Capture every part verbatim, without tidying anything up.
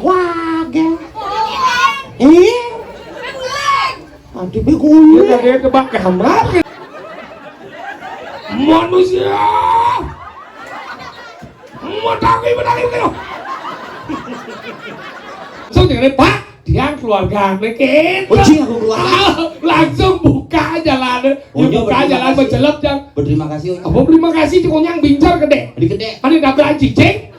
Wah, geng. Ih. Aduh, be guling. Dia tadi tebak kamar. Manusia. Matangi, matangi, matangi. So, jangan, Pak. Tiang keluarga niki. Oh, cing, aku keluarga. Langsung buka jalan. Oh, ya, iya, buka berterima jalan kasih. Mencelep, Jang. Berterima kasih, oh. Apa berterima kasih, cing, yang bincar gede. Gede. Ada nabrak cicing.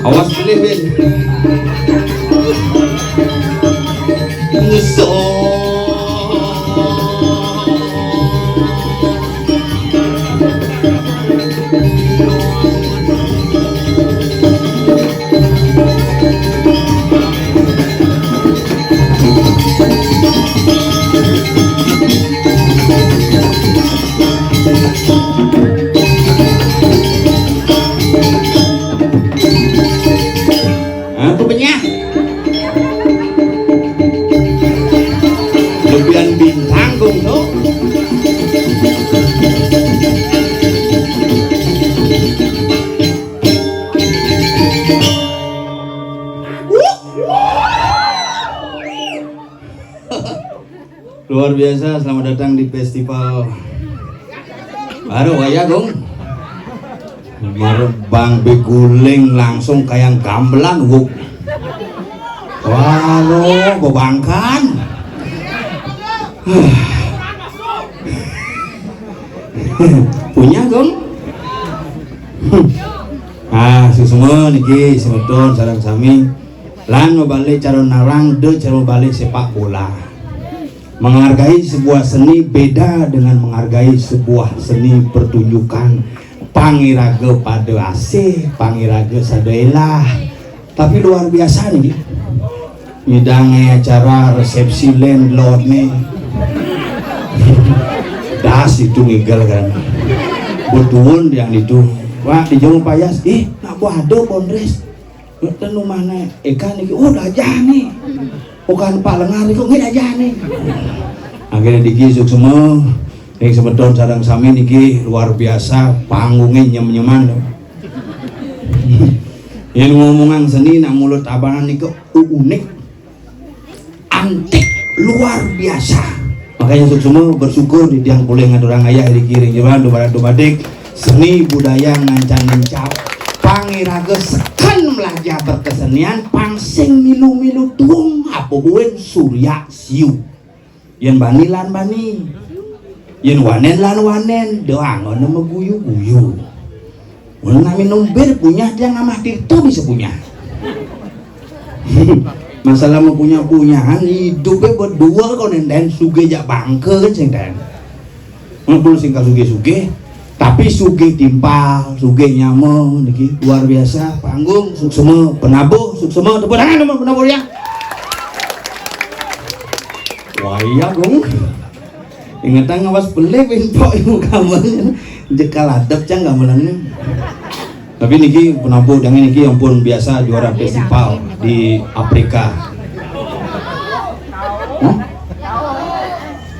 Awas, pilih, Bin. Nyesel. Aku penyah. Lebihan bintang, Gong, tuh. Luar biasa, selamat datang di festival. Baru aja, Gong. Baru Bang beguling langsung kayak gamelan, Gong. Waduh, bebangkan. Punya, Gong? Ah, suksma niki semeton sareng sami. Lan mabalik cara narang, de cara mabalik sepak bola. Menghargai sebuah seni beda dengan menghargai sebuah seni pertunjukan. Pang iraga pada asih, pang iraga sada elah. Tapi luar biasa nih. Ngidange acara resepsi landlord nih. Das itu ngigel kan. Betuun yang itu. Wah, di jauh payas, ih, nak buah ada bondres. Ten rumahnya Eka niki, oh, dajah nih. Bukan Pak Lengar niki, nggih, dajah nih. Akhirnya niki suksma, ning semeton sareng sami niki luar biasa, panggungnya nyem-nyeman. Yang ngomongan seni nak mulut abangan niki unik. Antik luar biasa. Makanya suksma bersyukur di tiang polih ngaturang ayah di kiring jalan dumadak dumadik seni budaya ngancan nincap. Pang iraga seken melajah berkesenian, pang sing milu-milu tuung apa buin surya siu. Yen bani lan bani. Yen wanen lan wanen, doang ana maguyu-guyu. Mun nak minum bir punya dia ngamah itu bisa punya. Masalah mau punya punyahan hidupnya berdua kau nenden suge jak bangke kan sing den. Ngepul sing suge suge, tapi suge timpal, suge nyama niki luar biasa. Panggung suksema, penabuh suksema, tepuk tangan sama penabuh ya. Wah iya, Gung. Ingetan ngawas pelih pin pok ibu kamarnya. Jekal adep cang gamelannya. Tapi niki penabuh dangin niki ampun biasa juara festival di Afrika. Hah?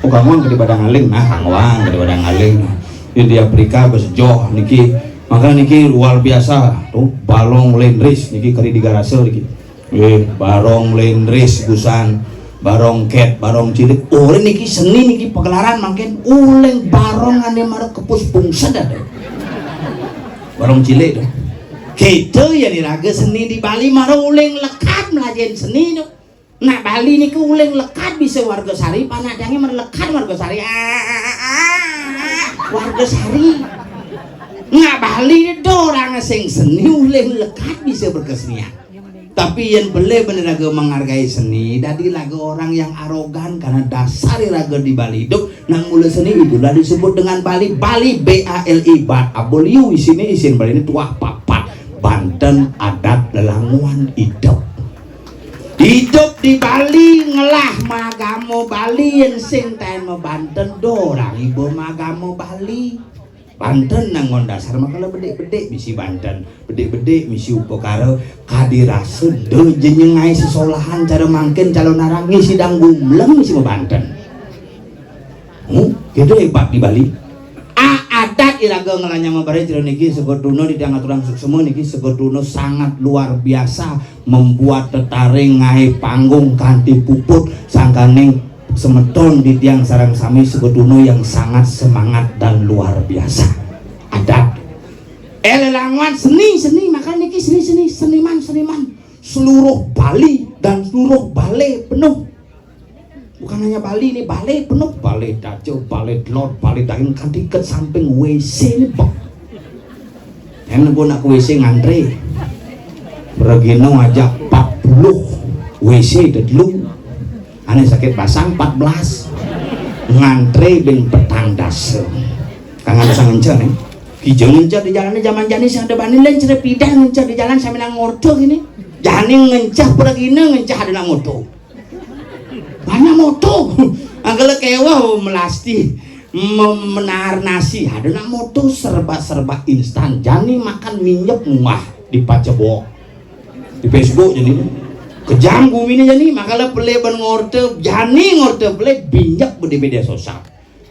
Oh, kamu ke di Padang Aling, nah, kamu ke di Padang Aling. Ini di Afrika besejoh niki. Maka niki luar biasa tuh balong lendris niki kari di garase niki. Eh, barong lendris busan, barong ket, barong cilik. Ora niki seni niki pagelaran mangkin uling barong ane mara kepus pungsed ada. Barong cilik tuh. Kita ya niraga seni di Bali mara uling lekat melajen seni tuh. Nah, Bali niki uling lekat bisa warga sari, panadange mara lekat warga sari. Ah, ah, ah, ah, warga sari. Nah, Bali itu orang sing seni uling lekat bisa berkesenian. Tapi yen pelih bener aga menghargai seni, dadi laga orang yang arogan karena dasar iraga di Bali hidup nang mula seni itulah disebut dengan Bali. Bali B A L I, Bat Abul Yu isine isin Bali ini tuah papat. Banten adat lelanguan idup. Idup di Bali ngelah magama Bali, yén sing taén mabanten, do orang iba magama Bali. Banten nanggon dasar makala bedik-bedik misi banten, bedik-bedik misi upakara, kadi rasa da jenengai sesolahan cara mangkin calon arang ngisi dang gumleng misi mabanten. Hmm, gitu hebat di Bali. A, adat iraga ngelanyang mabare cara niki, sega tuna di tiang aturang suksema niki, sega tuna sangat luar biasa membuat tetaring ngae panggung kanti puput sangkaning semeton di tiang sareng sami sega tuna yang sangat semangat dan luar biasa. Adat. Eh, lelanguan seni, seni, makanya niki seni, seni, seniman, seniman. Seluruh Bali dan seluruh Bale penuh. Bukan hanya Bali nih, Bale penuh, Bale Daja, Bale Delod, Bale Daging, kanti ke samping W C ini bek. Yang nunggu nak ke W C ngantri. Regino ngajak empat puluh W C dulu. Ane sakit basang empat belas. Ngantri ben petang dasa. Kangen usah ngencer nih. Kijang ngencer di jalannya zaman jani sing ada bani lain cerita pindah ngencer di jalan sambil nang ngorto gini. Jani ngencer pergi ngencer ada nak moto. Banyak moto. Anggala kewah melasti mem- menar nasi. Ada nak moto serba-serba instan. Jani makan minyak muah di pacebok. Di Facebook jani. Kejam bumi ini jani. Makala pele ben ngorte. Jani ngorte pele binyak di media sosial.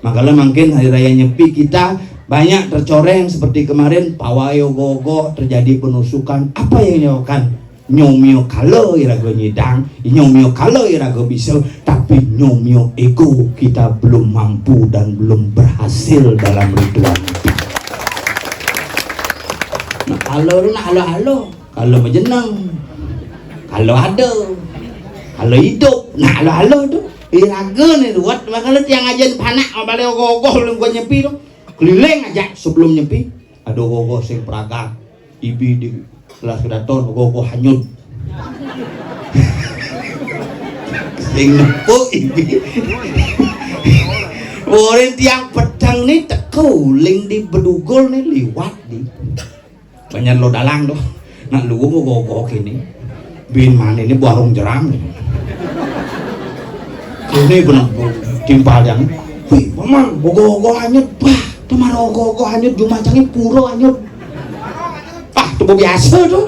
Makala mangkin hari raya Nyepi kita banyak tercoreng seperti kemarin, pawai ogoh-ogoh terjadi penusukan. Apa yang menyebabkan? Nyomio kala iraga nyidang, nyomio kala iraga bisa, tapi nyomio ego kita belum mampu dan belum berhasil dalam ritual Nyepi. Nah, kala tu nak alo-alo. Kala majeneng, kala ada, kala idup. Nah, kala-kala tu. Iraga ni ruwet, makala tiang ajen panak, bale ogoh-ogoh belum gua Nyepi tu. Keliling aja sebelum Nyepi. Ada ogoh-ogoh sing pragat. Ibi di kelas kedaton, ogoh-ogoh hanyut. Sing nepuk ibi. Orang tiang petang ni teka uling di Bedugul ni liwat di. Banyak lo dalang tu. Nak lu mau gogo kini. Bin mana ni warung jeram ni. Kini benar timpal yang. Wih, paman, gogo-gogo hanyut. Bah, paman gogo-gogo hanyut, jumah canggih pura hanyut. Ah, tu biasa tu.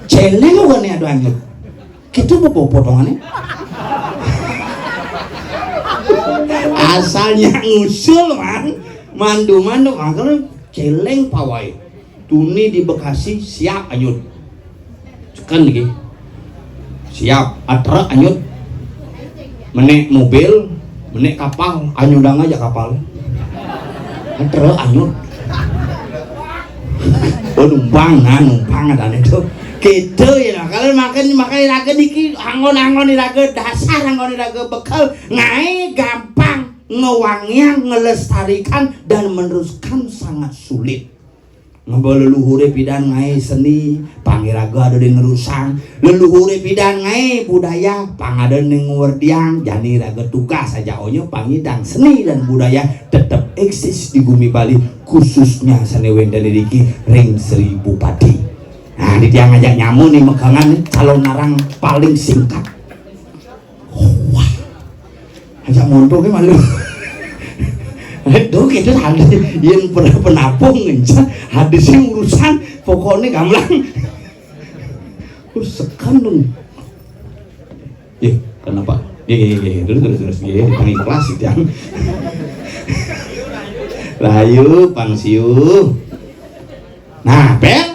Celeng bukan ni ada hanyut. Kita apa potongannya? Asalnya ngusul, man. Mandu-mandu, makanya celeng pawai. Tuni di Bekasi siap anyut. Seken lagi. Siap, atra anyut. Menek mobil, menek kapal, anyudang aja kapal. Atra anyut. Oh, numpang, nah, numpang ada itu. Gitu ya, nah. Kalau makan, makan iraga niki, anggon-anggon iraga, dasar anggon iraga, bekal, ngae gampang, ngewangian, ngelestarikan, dan meneruskan sangat sulit. Ngeba leluhure pidan ngae seni, pang iraga ada di nerusang. Leluhure pidan ngae budaya, pang ada ning werdiang, jani iraga tugas aja onyo pangidang seni dan budaya tetep eksis di bumi Bali, khususnya sane wenten iriki ring Sri Bupati. Nah, di tiang ngajak nyamu nih mekangan nih, calon narang paling singkat. Wah. Ajak monto ke malu. Itu kita hadis yang pernah penapung ngencah hadis yang urusan pokoknya gamblang. Terus sekan dong. Ya, kenapa? Ya, ya, ya, ya. Terus, terus, terus. Ya, ya, paling kelas itu yang. Rayu, pangsiu. Nah, bel.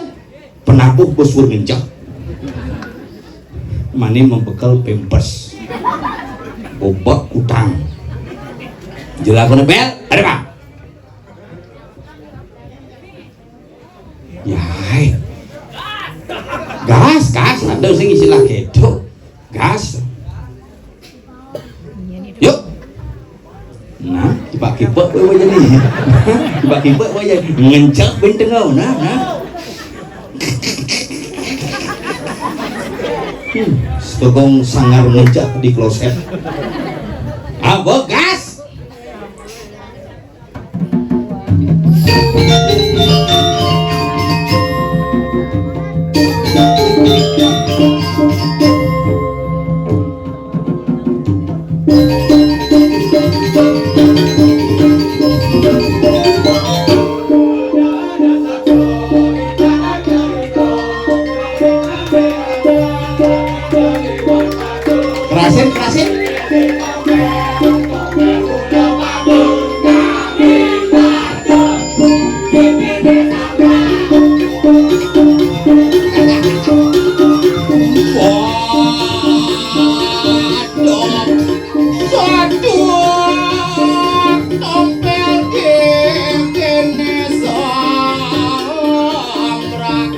Penabuh bos pun ngencak. Mani membekel pempes. Bobak kutang. Jelas kena bel, ada bang. Ya, hai. Gas, gas, ada sing istilah gitu. Gas. Yuk. Nah, kipak-kipak kowe wae jani. Kipak-kipak wae jani. Ngencak benteng kau, nah, nah. Hmm, setokong sangar ngencak di kloset. Apa gas? Waduh, saduh tompel gigine samrak.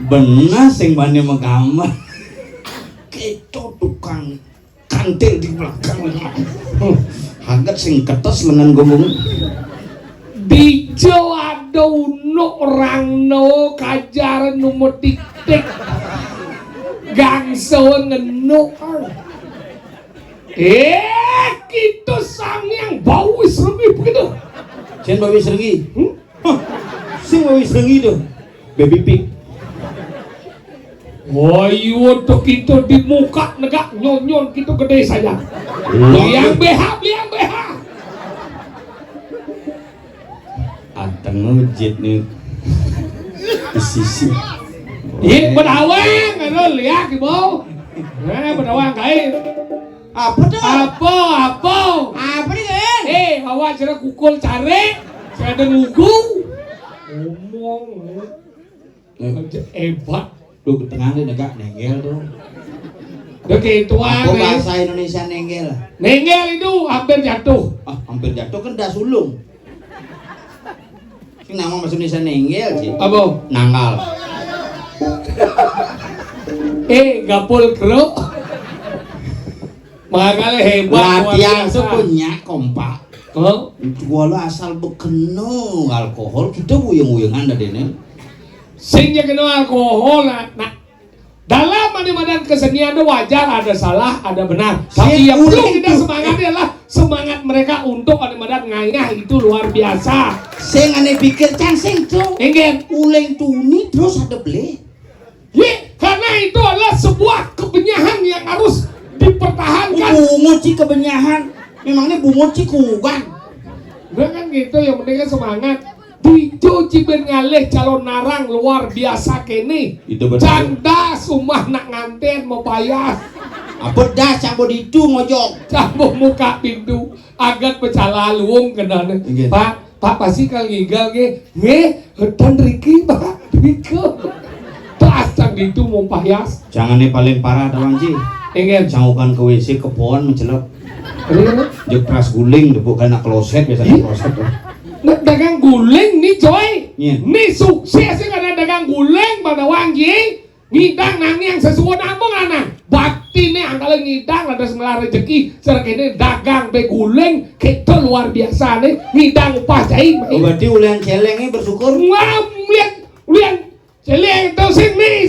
Benah sing bani magambar. Keto tukang kantil di belakang. Haget sing ketes lengan gomong. Dija ada unuk rangno kajar numut tik-tik. Gangsa ngenuk. Eh, kita sang yang bau serbi begitu. Jen bau sergi. Hmm? Hah, sing bau sergi tu. Baby pink. Woi, waduh, kita di muka negak nyonyon kita gede saja. Iya. Beli yang B H, beli yang B H. Anteng ngejit nih. Di sisi. Iya, bedawang, anu, liak, Ibu. Nah, bedawang kain. Apa tuh? Apa, apa? Apa nih, Gen? Eh, awak cara kukul cari, saya ada ngugu. Ngomong. Eh. Hebat. Tuh, ke tengah nih negak nenggel tuh. Udah kayak tuan. Apa nih. Bahasa Indonesia nenggel? Nenggel itu hampir jatuh. Ah, hampir jatuh kan dah sulung. Sing nama bahasa Indonesia nenggel sih. Apa? Nanggal. Eh, gapul keruk. Makanya hebat, luar biasa. Latihan tuh punya kompak. Hah? Gua lo asal bekeno alkohol, kita buyung-buyungan tadi nih. Sing ya kena alkohol, nah, nah. Dalam ane madan kesenian itu wajar, ada salah, ada benar. Tapi sing yang perlu uleng kita tuh semangati adalah semangat mereka untuk ane madan ngayah itu luar biasa. Sing ane pikir cang sing tuh. Enggen. Uleng tuni terus ada beli. Ye, karena itu adalah sebuah kebenyahan yang harus dipertahankan. Bungut sih kebenyahan. Memangnya bungut sih kugan. Udah kan gitu, yang penting kan semangat. Dijo ciben ngalih calon narang luar biasa kene. Itu benar. Cang das umah nak nganten mau payas. Apa das yang mau ditu ngojok? Cang mau muka pintu. Agat pecala luung kenane. Nggih. Pak, Pak pasti kal ngigal nggih. Nggih, hutan riki, Pak. Riko. Das cang ditu mau payas. Jangan nih paling parah tawang ci. Nggih. Cang ukan ke W C ke pohon mencelok. Iya. Jek pras guling, bukan nak kloset biasa. Ih. Kloset lah. Nak dagang guling nih, coy. Iya. Nih sukses sih karena dagang guling pada wangi. Ngidang nanging sesuwun ampun lanang. Baktine angkala ngidang lantas ngelar rejeki, cara kene dagang be guling, keto luar biasane, ngidang upah jai. Oh, berarti ulian celenge bersyukur? Ngam, ulian, ulian celeng to sing ni,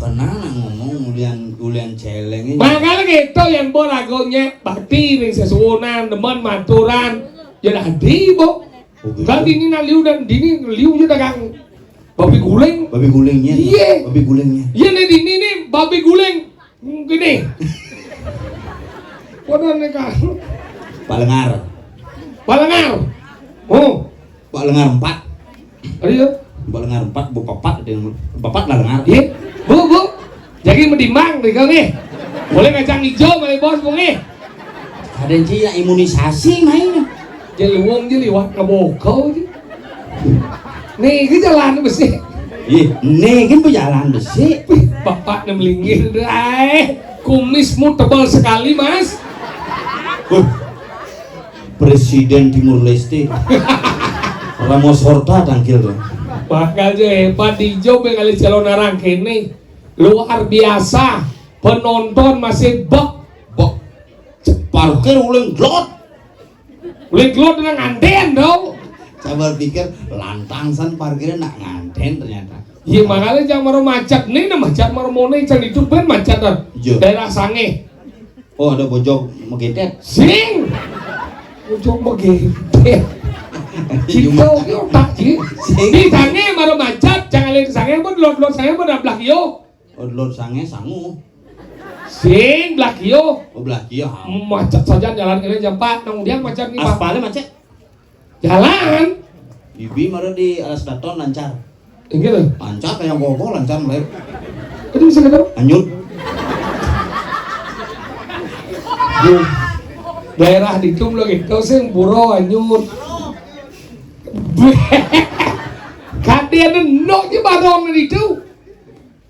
Tenang nak ngomong ulian, ulian céléng iki. Mangkana kéto yén pun raga nyék bakti ning sesuwunan, demen maturan, ya dadi, Bu. Oh, gitu. Kan dini nak liu dan dini liu ya dagang babi guling. Babi gulingnya. Iya. Babi gulingnya. Iya, nih dini nih babi guling. Gini. Padahal nih kan. Pak Lengar. Pak Lengar. Oh. Pak Lengar empat. Aduh, ya. Pak Lengar empat, Bu Papat, ada yang Papat lah Lengar. Iya. Bu, Bu. Jadi medimang deh kau nih. Boleh kacang hijau, boleh bos, Bu nih. Ada yang imunisasi main. Jadi wong jadi liwat ngebokau aja. Nih, ke jalan besi. Ih, nih kan berjalan besi. Wih, bapak nem linggir, dai. Kumismu tebal sekali, Mas. Huh. Presiden Timur Leste. Ramos Horta tangkil tuh. Bakal je hebat di job yang kali calon arang kene. Luar biasa. Penonton masih bek. Bek. Parkir uling glot. Uling glot nang nganten, dong. Saya berpikir lantang san parkirnya nak nganten ternyata. Iya, makanya jangan maro macet nih, nah macet maro mone, jangan hidup ben macet, dah. Iya. Daerah Sange. Oh, ada bojog megetet. Sing. Bojog megetet. Iya, Cito, Mak. Ki otak, Ji. Sing. Di Sange maro macet, jangan lihat Sange pun, lot-lot Sange pun, dah belah kio. Oh, lot Sange, sangu. Sing, belah kio. Oh, belah kio, ha. Macet saja jalan kene jam empat, nang udiang macet nih, Pak. Aspalnya macet. Jalan. Bibi mara di alas daton lancar. Inggih lho. Lancar kayak koko lancar mulai. Itu bisa ketemu? Anyut. Duh. Daerah di itu lagi itu sing pura anyut. Kadene nok ki barong itu.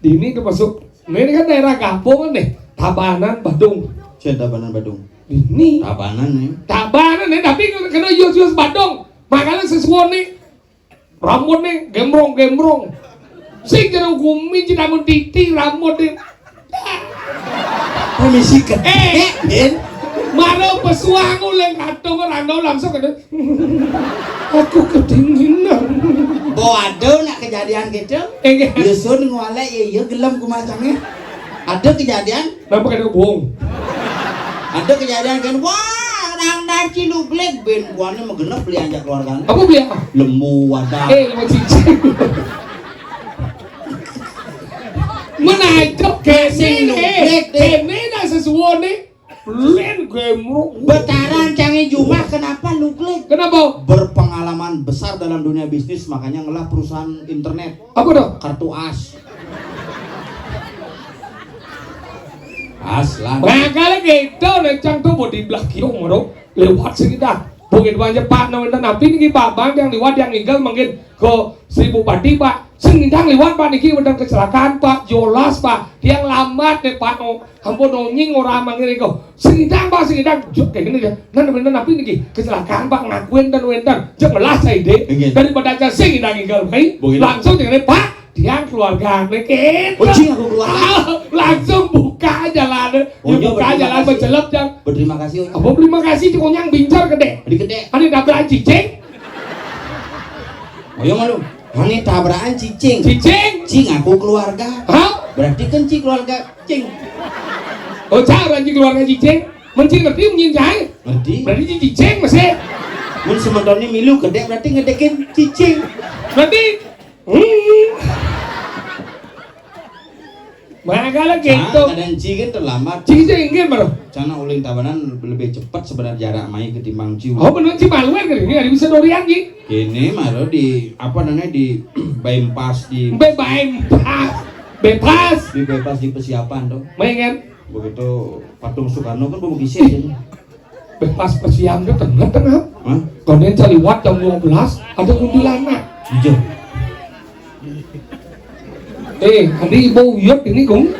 Dini ke masuk. Nah, ini kan daerah kampung nih. Tabanan Badung. Saya Tabanan Badung. Ini. Tabanan nih. Tabanan nih, tapi kena yus-yus Badung. Makanya sesuai nih. Rambut nih gembrong-gembrong. Sing jero gumi cinamun titi rambut nih. Permisi ke. Eh, Din. Maro pesuang uleng katung rando langsung kena. Aku kedinginan. Bo ada nak kejadian gitu. Enggak. Yusun ngolek ya, ya gelem kumacangnya. Ada kejadian. Kenapa kena bohong? Ada kejadian kan, wah, orang daci luglek ben buahnya megenep beli anjak keluarganya. Apa beli apa? Lembu wadah. Eh, lembu cicing. Mana itu? Sing luglek deh. Kene dah sesuai nih. Len gemruk. Betaran canggih jumah, kenapa luglek? Kenapa? Berpengalaman besar dalam dunia bisnis, makanya ngelah perusahaan internet. Apa tuh? Kartu as. As lah. Nah, kalau gitu, lecang tuh mau di belah kiung, bro. Lewat sini dah. Bukit Banjar, Pak, nah, wénten napi niki, Pak? Bang, yang liwat, yang ninggal, mungkin ke Sri Bupati, Pak. Sing ngidang liwat, Pak, niki wénten kecelakaan, Pak. Jolas, Pak. Tiang lambat nih, Pak. Oh, ampun, nonying ora mangke niku. Sing ngidang, Pak, sing ngidang. Juk, kayak gini ya. Nah, wénten napi niki? Kecelakaan, Pak. Ngakuin dan wénten. Jek melas saya, Dek. Nggih. Daripada aja sing ngidang ninggal, Pak. Begitu. Langsung dengan Pak. Tiang keluarga niki. Oh, cing aku keluarga. Langsung buka jalan. Oh, iya, buka jalan bercelep, Jang. Berterima kasih, oh. Apa terima kasih, cek onyang bincar gede. Gede. Ada tabrakan cicing. Oh, iya, malu. Ini tabrakan cicing. Cicing. Cing aku keluarga. Hah? Berarti kan cing keluarga cing. Oh, cara cing keluarga cicing. Mencing ngerti menyinjai. Ngerti. Berarti cing cicing masih. Mun sementara ini milu gede berarti ngedekin cicing. Berarti Hmm. Makanya gitu. Kadang ci kan terlambat. Ci, ci, inggih, Bro. Cana uling Tabanan lebih cepat sebenarnya jarak mai ketimbang ci. Oh, bener, ci maluan kan ini, ada bisa dorian, ci. Ini malu di, apa namanya, di bypass di Be-, bypass. Bebas. Di bypass di persiapan tuh. Main kan? Begitu patung Soekarno kan belum kisah. Beh, pas persiapan tengah-tengah. Hah? Konen caliwat jam dua belas, ada kuntilanak. Iya. Eh, adi ibu uyut ini, Gung.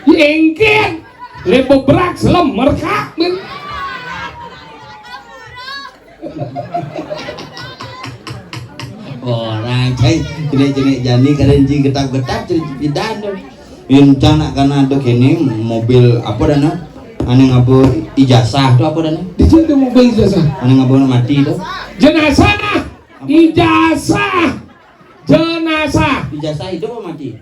Yengken. Lepo berak, selem, merkak, men. Orang, cai, jenek-jenek jani, karen ji getap-getap, cerita-cerita tuh. Rencana karena ada kene mobil apa dana? Ane ngabo ijazah tu apa dana? Di situ mobil ijazah. Ane ngabo mati tu. Jenazah. Apa? Ijazah. Jenazah. Ijazah hidup apa mati?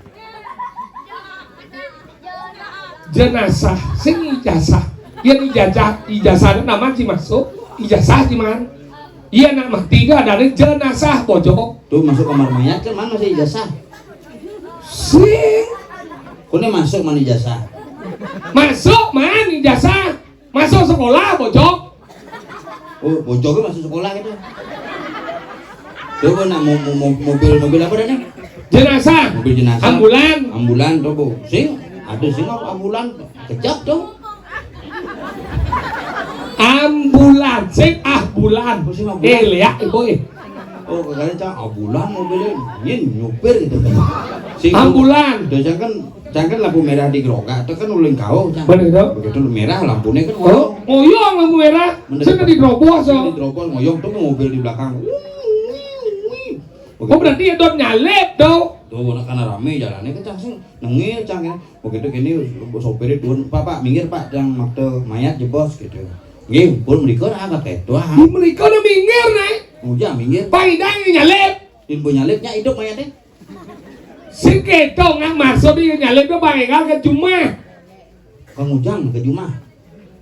Jenazah, sing ijazah. Yén ijazah, ijazah itu nama sing masuk, ijazah sing mana? Iya, nak mati itu adané jenazah, Bojog. Tuh, masuk kamar mayat kan mana masih ijazah? Sing. Kone masuk mana ijazah? Masuk mana ijazah? Masuk sekolah, Bojog. Oh, Bojog masuk sekolah gitu. Coba nak mo-, mo-, mo-, mobil, mobil apa dah nih? Jenazah. Mobil jenazah. Ambulan. Ambulan tuh, Bu. Sing, ada sing apa ambulan? Kejap tuh. Ambulan, sing ah bulan. Oh, sing ambulan. Eh, lihat, Ibu, eh. Oh, katanya cang ambulan mobilnya. Ini nyupir gitu. Sing ambulan. Tuh, cang kan, cang kan lampu merah di Grogak, itu kan ulun kau, cang. Bener, dong. Begitu lu merah, lampunya kan ngoyong. Oh, ngoyong lampu merah. Bener. Saya kan diterobos, so. Diterobos, ngoyong tuh mobil di belakang. Wih, wih, wih. Oh, berarti ya dot nyalip, dong. Tuh, nak karena rame jalannya kan, cang, sing nengil, cang, ya. Begitu kini sopirnya turun, "Pak, Pak, minggir, Pak, yang makte mayat jebos," gitu. Nggih, pun mriko nak agak ketua. Di mriko nak minggir, Nay. Ujang minggir. Pang idang nyalip. Din bu nyalipnya hidup mayatnya. Sing keto nggak maksud dia nyalip ke Bang Engal ke jumah. Kang Ujang ke jumah.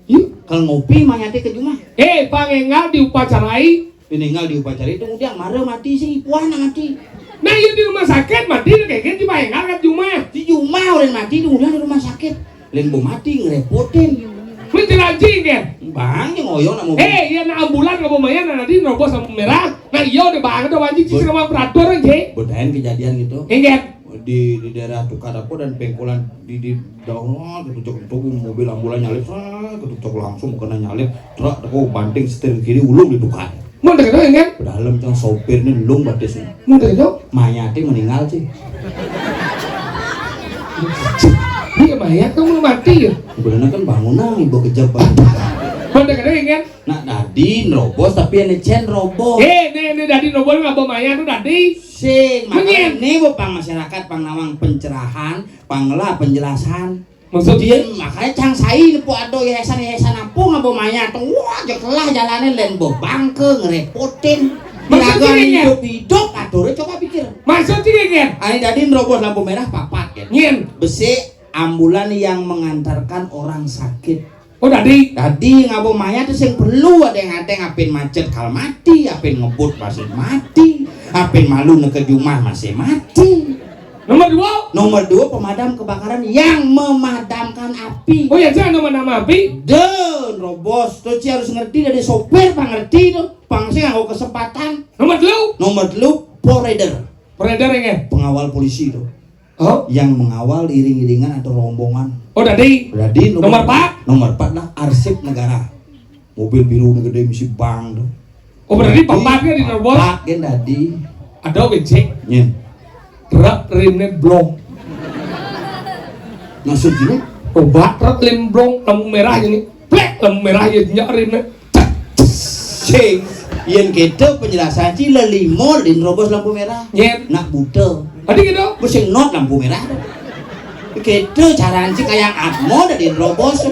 Yuk. Kalau ngopi mayatnya ke jumah. Eh, Bang Engal diupacarai. Meninggal di upacara itu, kemudian mara mati sih, puan mati. Nah, iya di rumah sakit mati, lu kayak gitu, Pak, yang angkat jumah. Di jumah orang mati, kemudian di rumah sakit. Lain bu mati, ngerepotin. Lu jelanjing, kan? Bang, yang ngoyong nak mau. Eh, iya, nak ambulan, nggak mau mayar, nah, nanti nerobos lampu merah. Nah, iya, udah banget, udah wajib, sih, sama peraturan, sih. Betain kejadian gitu. Enggak. Di, di daerah tukar apa dan pengkolan di, di daun, ketucok-ketucok mobil ambulan nyalip, sah, ketucok langsung kena nyalip, truk, teko banting setir kiri, ulung ditukar. Mau dengar, kan? Padahal cang sopir nih lung batis nih. Mau dengar? Mayatnya meninggal sih. Iya, mayat kamu mati ya? Bener kan bangunan, ibu kejap banget. Mau dengar, kan? Nak dadi nerobos, tapi ane cen robos. Eh, nih, nih, dadi nerobos nggak bawa mayat tuh dadi. Sing, makanya nih, bu, pang masyarakat, pang nawang pencerahan, pang ngelah penjelasan. Maksudnya? Dia, makanya cang sai, nih, bu, ada yayasan-yayasan apa nggak bawa mayat tuh. Wah, aja kelah jalannya, lain bawa bangke, ngerepotin. Maksudnya, hidup-hidup, aturnya coba pikir. Maksudnya, kan? Ane dadi nerobos lampu merah, papat, kan? Nyen. Besi, ambulan yang mengantarkan orang sakit. Oh, dadi? Dadi ngaba mayat tuh sing perlu ada yang ada ngapin macet kal mati, apin ngebut masih mati, apin malu neke jumah masih mati. Nomor dua? Nomor dua, pemadam kebakaran yang memadamkan api. Oh ya, jangan nama-nama api. Den, robos, tuh ci harus ngerti dari sopir, pak ngerti tuh, pang sih nggak kesempatan. Nomor dua? Nomor dua, Paw Rider. Paw Rider yang pengawal polisi tuh. Oh? Yang mengawal iring-iringan atau rombongan. Oh, dadi. Dadi nomor, nomor empat? Nomor empat lah arsip negara. Mobil biru nih gede misi bank tuh. Oh, berarti papat kan di nomor? Papat kan dadi. Ada becek. Nyen. Truk remnya blong. Maksudnya? Coba truk rem blong, lampu merah ini. Plek, lampu merah ya, nyak remnya. Sing, yen gitu penjelasan ci lelimo din robos lampu merah. Yen. Nak buta. Tadi gitu. Sing not lampu merah. Gitu cara ci kayak atmo din robos.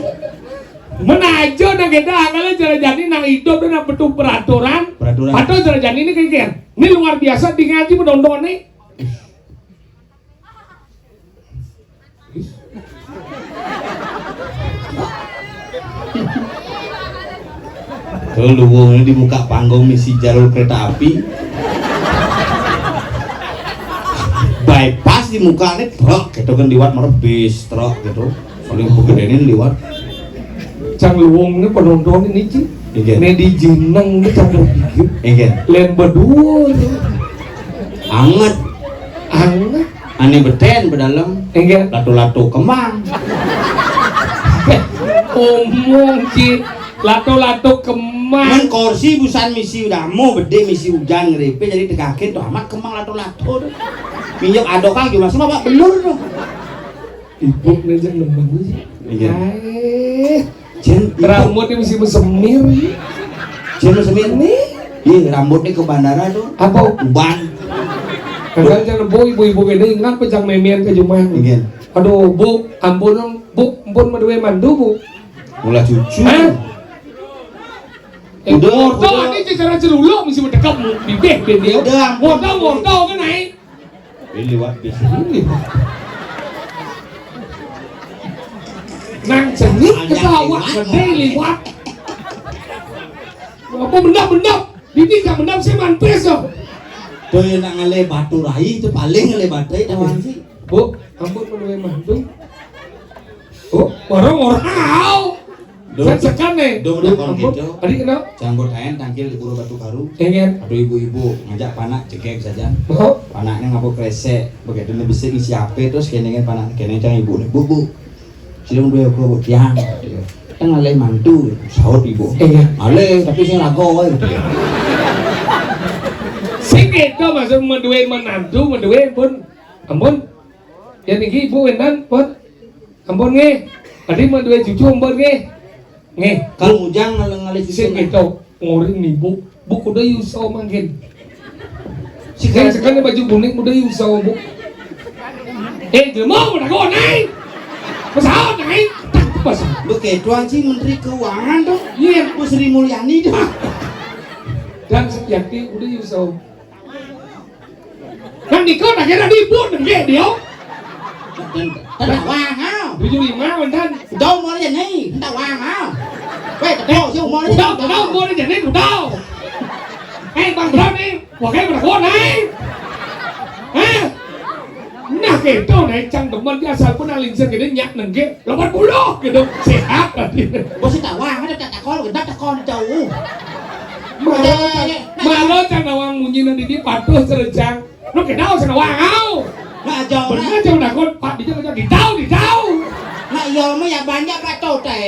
Menajo nak gitu, angkala cara jani nak hidup dan nak betul peraturan. Peraturan. Atau cara jani ini kayak gini. Ini luar biasa, di ngaji menonton nih. Tuh, luwung ini di muka panggung misi jalur kereta api. Bypass di muka ini truk gitu kan liwat merebis truk gitu. Paling begede ini liwat. Cang luwung ini penonton ini, Ci. Iya. Nek di jeneng ini cang berpikir. Iya. Lain berdua ini. Anget. Anget. Ane beten bedalem. Enggak. Lato-lato kemang. Omong, Ci. Lato-lato kemang. Men kursi busan misi udah mau bede misi ujan ngrepe jadi tegakin tuh amat kemang lato-lato tuh. Minyak adokang juga semua pak belur tuh. Ibu nih yang nemen sih. Iya. Eh. Jen, rambutnya mesti mesemir. Jen mesemir nih. Iya, rambutnya ke bandara tuh. Apa? Uban. Kadang jangan bu, ibu-ibu gini ingat pejang memian ke jumah. Iya. Aduh, Bu, ampun dong, Bu, ampun madue mandu, Bu. Mula cucu. Hah? Eh, udah, wortel udah. Ini cara celuluk mesti mendekap bibih bibih. Udah, ampun. Wortel, wortel kan naik. Ini liwat bis. Ini. Nang sengit ketawa gedé liwat. Apa mendap-mendap? Dini gak mendap sih mantis tuh. Tuh ya nak ngalih batu rai itu paling ngalih batu rai tawang sih. Bu, ampun menuwe mantu. Oh, warung orang au. Duh, sekan nih. Duh, udah kalau ampun. Gitu. Tadi kenal? Janggut aen tangkil di Pura Batu Karu. Iya. Aduh ibu-ibu ngajak panak cekek saja. Oh. Panaknya ngapa kresek? Begitu nih bisa isi H P terus kenengin panak keneng cang ibu nih. Bu, bu. Sing duwe kula tiang. Kita ngalih mantu, saut ibu. Iya. Ngalih, tapi sing lagu wae. Sing gitu maksud menduwe menantu, menduwe pun. Ampun. Ya niki ibu wénten pun. Ampun nggih. Tadi menduwe cucu ampun nggih. Nggih. Kalau ujang ngalih-ngalih sing gitu. Ngorin nih, Bu. Bu, kuda yuso mangkin. Si kan sekali baju kuning kuda yuso, Bu. Eh, jelema udah kau naik. Pesawat naik. Tak pas. Lu kayak tuan sih Menteri Keuangan tuh. Iya. Bu Sri Mulyani tuh. Dan Setyaki kuda yuso. Nang dikon akhirnya ribut nang dia dia. Tawang ha. Tujuh lima mantan. Udah umur aja nih, tawang ha. Weh, tepuk sih umur aja. Udah, udah umur aja nih, udah. Eh, Bang Bro nih, wakai berkon nih. Hah? Nah, gitu nih, cang demen dia asal pun alingser gini nyak nengke. Lapan puluh gitu. Sehat tadi. Bos si tawang ada tak takol, gendak takol jauh. Malu, malu cang nawang munyi nang didi patuh serencang. Lu kenal sama wangau. Nah, jauh. Bener jauh nakon, Pak, di jauh, di jauh, di jauh. Nah, iya mah ya banyak Pak Tote.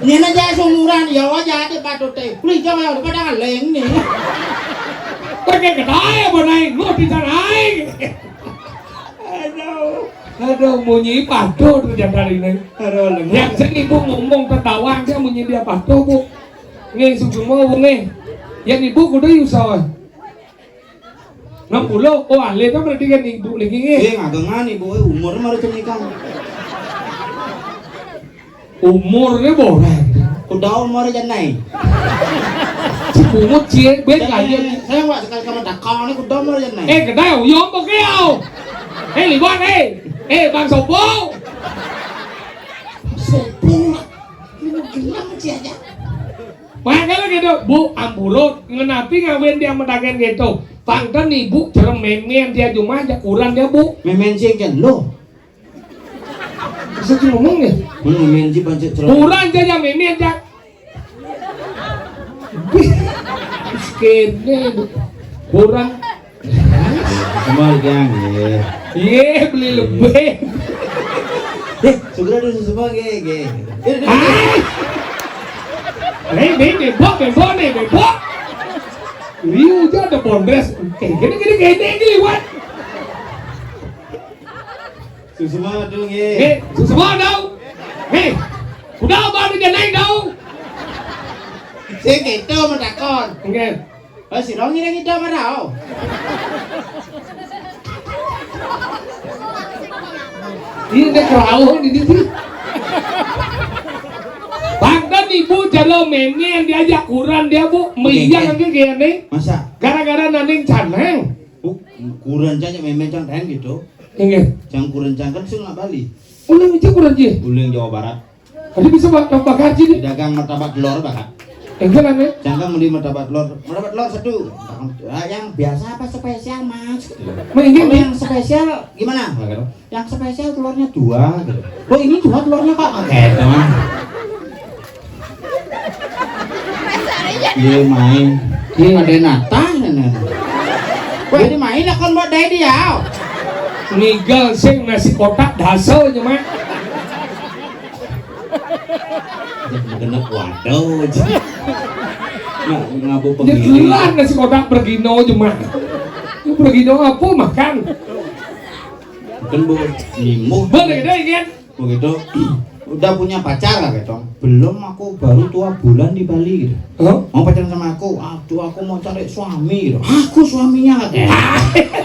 Ini aja seumuran, ya aja ada Pak Tote. Beli jauh ya udah pada ngaleng nih. Pakai kedai apa naik? Lu di sana aing. Aduh, aduh munyi patuh tuh jangan ini. Aduh, lemah. Yang sing ibu ngomong tertawa dia munyi dia patuh, Bu. Nggih, sugeng mau, Bu, nggih. Yang ibu kudu usaha. Enam puluh. Oh, ahli itu berarti kan ibu niki nggih. Iya, ngagengan ibu, eh, umur mah udah nikah. Umurnya boran. Kuda umur aja naik. Cipungut cie, bet lanjut. Saya nggak sekali sama dakal ini kuda umur aja naik. Eh, kedai, uyong pakai au. Eh, liwat, eh. Eh, Bang Sopo. Sopo. Ini mau gelang sih aja. Makanya gitu, Bu, ampurut, ngenapi ngawin dia medagang gitu. Pangten ibu cerem memen dia cuma aja kurang dia, Bu. Memen sih kan lo. Bisa ngomong ya? Memen sih pancet cerem. Kurang aja ya memen aja. Kene, Bu. Kurang. Semua yang ya. Iya, beli lebih. Eh, segera dulu semua ge ge. Ah! Nih, nih, bebok, bebok, nih, bebok. Liu aja ada bondres. Kayak gini, gini, gini, gini, liwat. Susuma dong ye. Nih, susuma dong. Nih, udah apa nih naik dong? Sing gitu menakon. Oke. Oh, si Rongi yang itu apa tau? Ini udah kerauh ini tuh. Bahkan ibu jalo meme yang diajak kurang dia, Bu. Meyang lagi kayak nih. Masa? Gara-gara naning caneng. Bu, kurang aja meme caneng gitu. Inggih. Jangan kurang caneng kan sing nggak Bali. Uling itu kurang ji. Uling Jawa Barat. Tadi bisa bak bakar ji nih. Dagang martabak telur bakar. Enggak lah nih. Jangan beli martabak telur. Martabak telur satu. Ah, yang biasa apa spesial, Mas? Mah ini kalau nih. Yang spesial gimana? Nah, gitu. Yang spesial telurnya dua gitu. Oh, ini dua telurnya, Pak. Oke, teman. Iya main. Iya ada natah nih. Wah, ini main lah kon buat dari dia. Nigal sing nasi kotak daso aja mah. Genep waduh. Nah, ngabo pemilik. Jelas nasi kotak pergino aja mah. Pergino apa makan? Kan bu nimuh. Boleh deh kan? Begitu. Udah punya pacar lah gitu. Belum, aku baru dua bulan di Bali gitu. Hah? Mau pacaran sama aku? Aduh, aku mau cari suami gitu. Aku suaminya gitu.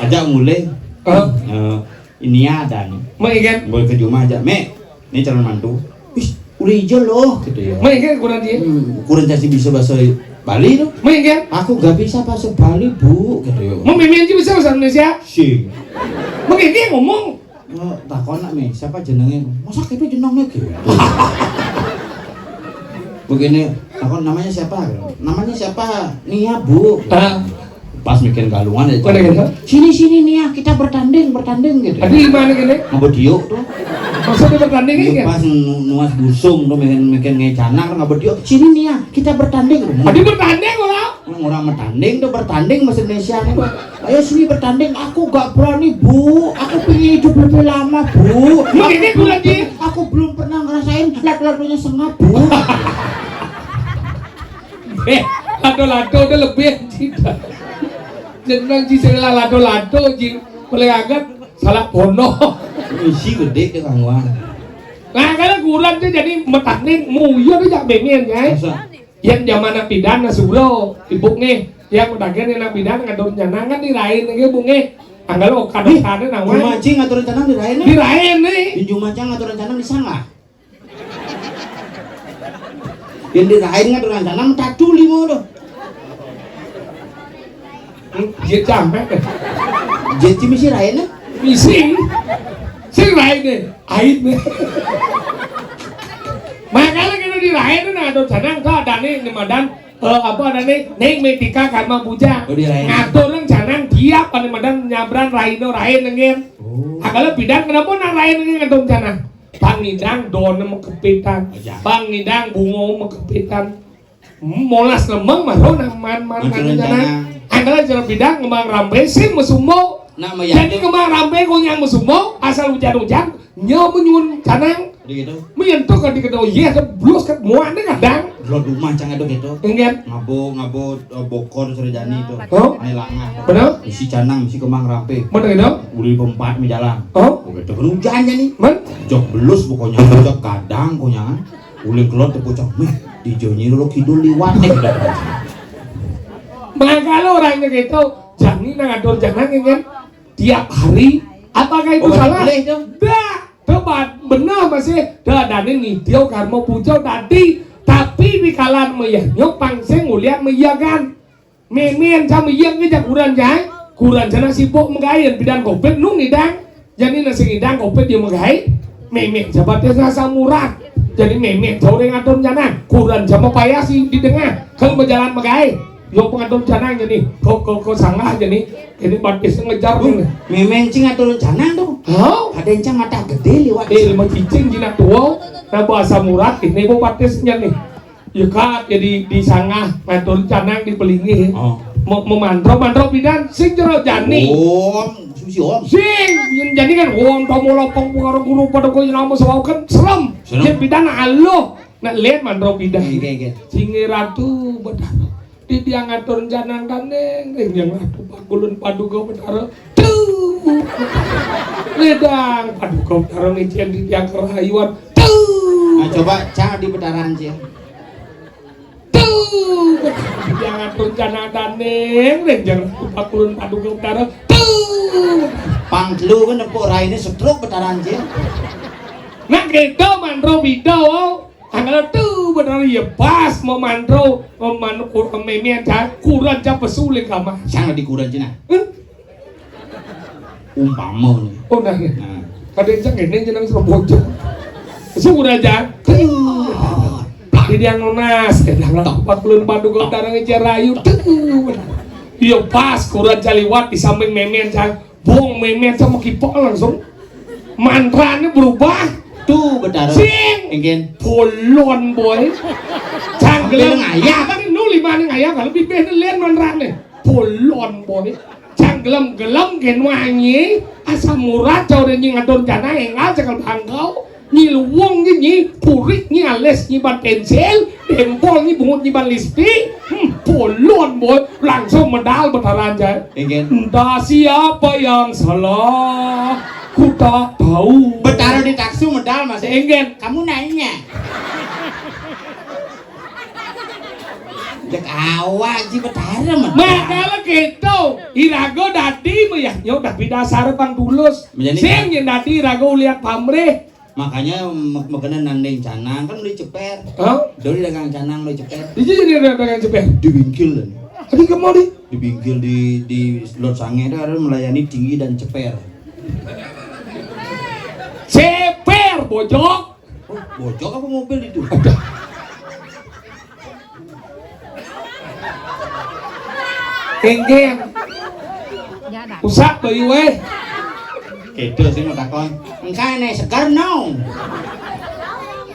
Ajak mulai. Hah? Eh, ini ada nih. Mau ikan? Boleh ke rumah aja. Me, ini calon mantu. Wis, udah hijau loh gitu ya. Mau ikan kurang dia? Hmm, kurang kasih bisa bahasa Bali tuh. Mau ikan? Aku gak bisa bahasa Bali, Bu, gitu ya. Mau mimin aja bisa bahasa Indonesia? Sih. Mau ikan ngomong. Oh, takon nak, Mi, siapa jenenge? Masa gitu jenenge gitu? Begini, takon namanya siapa? Namanya siapa? Nia, Bu. Ah. Pas mikirin kalungan ya. Mana gitu? "Sini, sini, Nia, kita bertanding, bertanding," gitu. Tadi gimana gini? Ngabediuk tuh. Maksudnya bertanding ini kan? Pas nu-, nuas busung tuh, mikirin, mikirin ngecanak, ngabediuk. "Sini, Nia, kita bertanding." Tadi bertanding orang? Orang bertanding tuh, bertanding bahasa Indonesia nih, Pak. "Ayo sini bertanding." "Aku gak berani, Bu. Aku pengen hidup lebih lama, Bu." Lu ini kurang, Ji. "Aku belum pernah ngerasain lado-ladonya sengap, Bu." Eh, lado-lado udah lebih, Ji. Jeneng, Ji, sing lado-lado, Ji. Boleh agak salah pono. Isi gede deh, Kang Wan. Nah, kalau kurang tuh jadi metakne muyo tuh jak bemen, ya. Masa? Yang zaman anak pidan, nah, suro, ibu nih, yang udah gini anak pidan ngatur rencana kan dirain lagi, Bu, nih. Anggal okan-okanan, nah, Wan. Jumaji ngatur rencana dirain, nih. Dirain, nih. Di Jumaji ngatur rencana di sana. Yang dirain ngatur rencana, tatu limo tuh. Hmm, dia capek. Jadi misi raine? Misi. Sing raine, aib. Makanya kalau dirain, nah, ada canang tuh ada nih, nemadan, eh, apa ada nih, ning metika karma puja. Oh, dirain. Ngatur nang canang dia apa nemadan nyabran raino rain nengen. Oh. Ah, kalau pidan kenapa nang rain nengen ngatur canang? Pangidang dona mekepitan. Oh, iya. Pangidang bungo mekepitan. Molas lemeng maro nang man-man ngatur rencana. Angkala jero bidang kembang rampe sing mesumbo. Nah, jadi kembang rampe konyang mesumbo asal hujan-hujan nyo menyun canang. Begitu. Menyentuh kan dikedo, iya, blus kan muane kadang. Lo rumah cang itu gitu. Enggak. Ngabo, ngabo, eh, bokor serejani itu. Oh? Ane langah. Bener? Isi canang, isi kembang rampe. Bener gitu? Uli pempat mi jalan. Oh? Begitu kan hujan nih. Men? Jok belus pokoknya, jok kadang pokoknya kan. Uli kelot tuh bocah, "Meh, di Jonyi lo kidul liwat nih." Mangkalo orangnya gitu, jani nang atur jangan kan tiap hari. Apakah itu salah? Boleh tuh. Dah, debat benar masih. Dah dani nih dia karma puja tadi, tapi di kalan meyahnyo pang sing ngulian meyagan. Memen sama iya ngeja kuran jai. Kuran jana sibuk menggayen bidan covid nung ngidang. Jadi nasi ngidang covid dia menggai. Memen jabat dia rasa murah. Jadi memen jauh dengan atur jana. Kuran jama payah sih di tengah. Kalau berjalan menggai. Yo pengatur jana jadi. Kau kau kau sanggah jadi. Ini batis ngejar. Memen cing atur jana tuh. Hau? Ada yang cang mata gede liwat. Eh, lima cicing jinak tua. Nah bahasa murah ini bu batisnya nih. Ya, Kak, jadi di sangah ngatur canang di pelinggih. Oh. Mo-, memantro, mantro bidan, sing jero jani. Om, susi om. Sing, yen jani kan wong tomo lopong pengaro guru pada kau nama sewau kan serem. Serem. Yen bidan aluh, nak lihat mantro bidan. Nggih, nggih. Singgih ratu bedah. Di dia ngatur canang kan neng, neng yang ratu pakulun paduka betara. Tuh. Ledang paduka betara ngecen di dia kerayuan. Tuh. Nah, coba cang di betaran, Cil. Tuh. Jangan rencana daneng, deh, jangan lupa kulun paduka utara. Tuh. Pang telu kan nepuk raine setruk betaran, Cil. Nah, gitu, manro bida, oh. Angkala tuh bener ya pas memantro, meman-, kur-, memen, ca-, kuran ca pesuling kamar. Cang di kuran cina. Hah? Umpama nih. Oh, nah, nih. Nah. Kadang cang ini jeneng Surabaya. Suraja. Di dia ngonas, dia bilang, "Empat puluh empat dukun tarang ngejar rayu." Tuh. Iya, pas kuran caliwat di samping memen, cang. Bong memen sama kipok langsung. Mantranya berubah. Tuh, betul. Sing. Engken. Bolon, boy. Cang gelem. Sambil ngayah. Kan nu lima nih ngayah, kalau bibir nih lian mantranya. Bolon, boy. Cang gelem-gelem gen wangi, asam urat, cau udah nying adon jana, engal cakal bangkau, nyi luwung nyi, nyi purik nyi, alis nyi ban pensil, dempol nyi bungut nyi ban lipstik, hmm, bolon, boy, langsung medal betaran, cai. Engken. Entah siapa yang salah, ku tak tahu. Betara di taksu medal, Mas. Engken. Kamu nanya. Cek awak ji betara, Mas. Makala gitu, irago dadi meyahnyo, tapi dasar pang tulus. Menjadi sing yen dadi irago ulian pamrih. Makanya me-, makanan nandeng canang kan udah ceper. Hah? Dulu dagang canang udah ceper. Di sini ada dagang ceper. Di bingkil dan. Tadi kamu di? Di bingkil di, di Lot Sange itu ada melayani tinggi dan ceper. Ceper, bojog. Oh, bojog apa mobil itu? Aduh. Kéngkén. Usak bayu wéh. Kéto sing mau takon. Engké né seger no.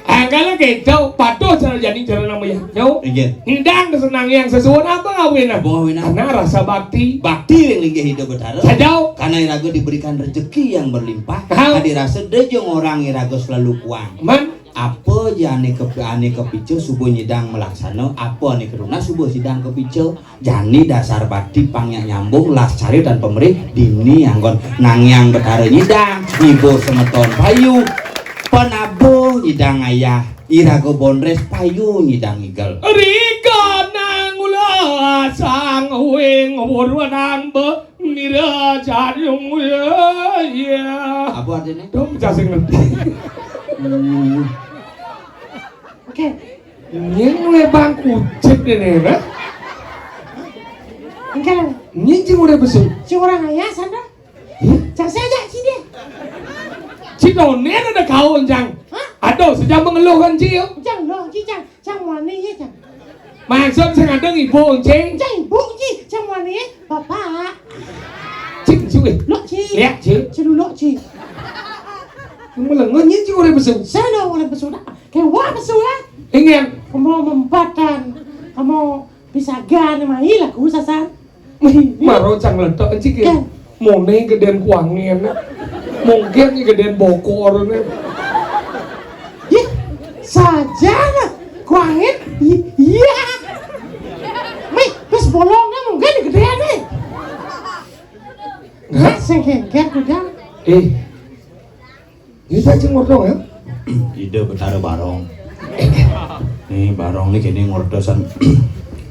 Angkala kéto, patuh cara jani cara namanya. Yo. Inggih. Ngidang kesenangan sesuatu apa ngawinna? Apa ngawinna? Karena rasa bakti. Bakti yang linggih Ida Betara. Sajau. Karena iraga diberikan rezeki yang berlimpah. Hah? Kadi rasa da jeung orang iraga selalu kuang. Man. Apa ja ané ke-, ané kapica suba nyidang malaksana, apa ané kanunas suba sidang kapica. Jani dasar bakti pang nyak nyambung, las cari tan pamrih, dini anggon nangiang Betara nyidang, ngibur semeton payu, penabuh nyidang ayah, iraga bondres payu nyidang igel. Rika nang ula sang wing wurwanang be nira jadung ya. Apa artinya? Dong, bisa sing ngerti. Hmm. Oke. Nying lebang kucit ini, nah. Enggak. Nying cing udah besuk. Cing orang ayah sana. Hmm? Cang saja sini. Cing donen ada kawan, Cang. Hah? Aduh, sejam mengeluhkan Cing, yo. Cang, lo, Cing, Cang. Cang mana ya, Cang? Maksud sing ada ibu, Cing. Cang ibu, Cing. Cang mana ya? Bapak. Cing, Cing, eh. Lo, Cing. Lihat, Cing. Cing dulu, Cing. Melengon, Nying cing udah besuk. Saya udah udah besuk dah. Kayak wah besuk, ya. Ingin. Kamu mempatan. Kamu bisa gana mai lah ku sasan. Maro cang letok cik ya. Kan. Mone gedén kuangin. Mungkin gedén bokor né. Ih, saja lah. Kuangin. I-, iya. Mih, terus bolongnya mungkin gedén nih. Hah? Sing kengkén udah. Eh. Ini cacing ngorto ya? Ida Betara Barong. Nih Barong nih kini ngorto san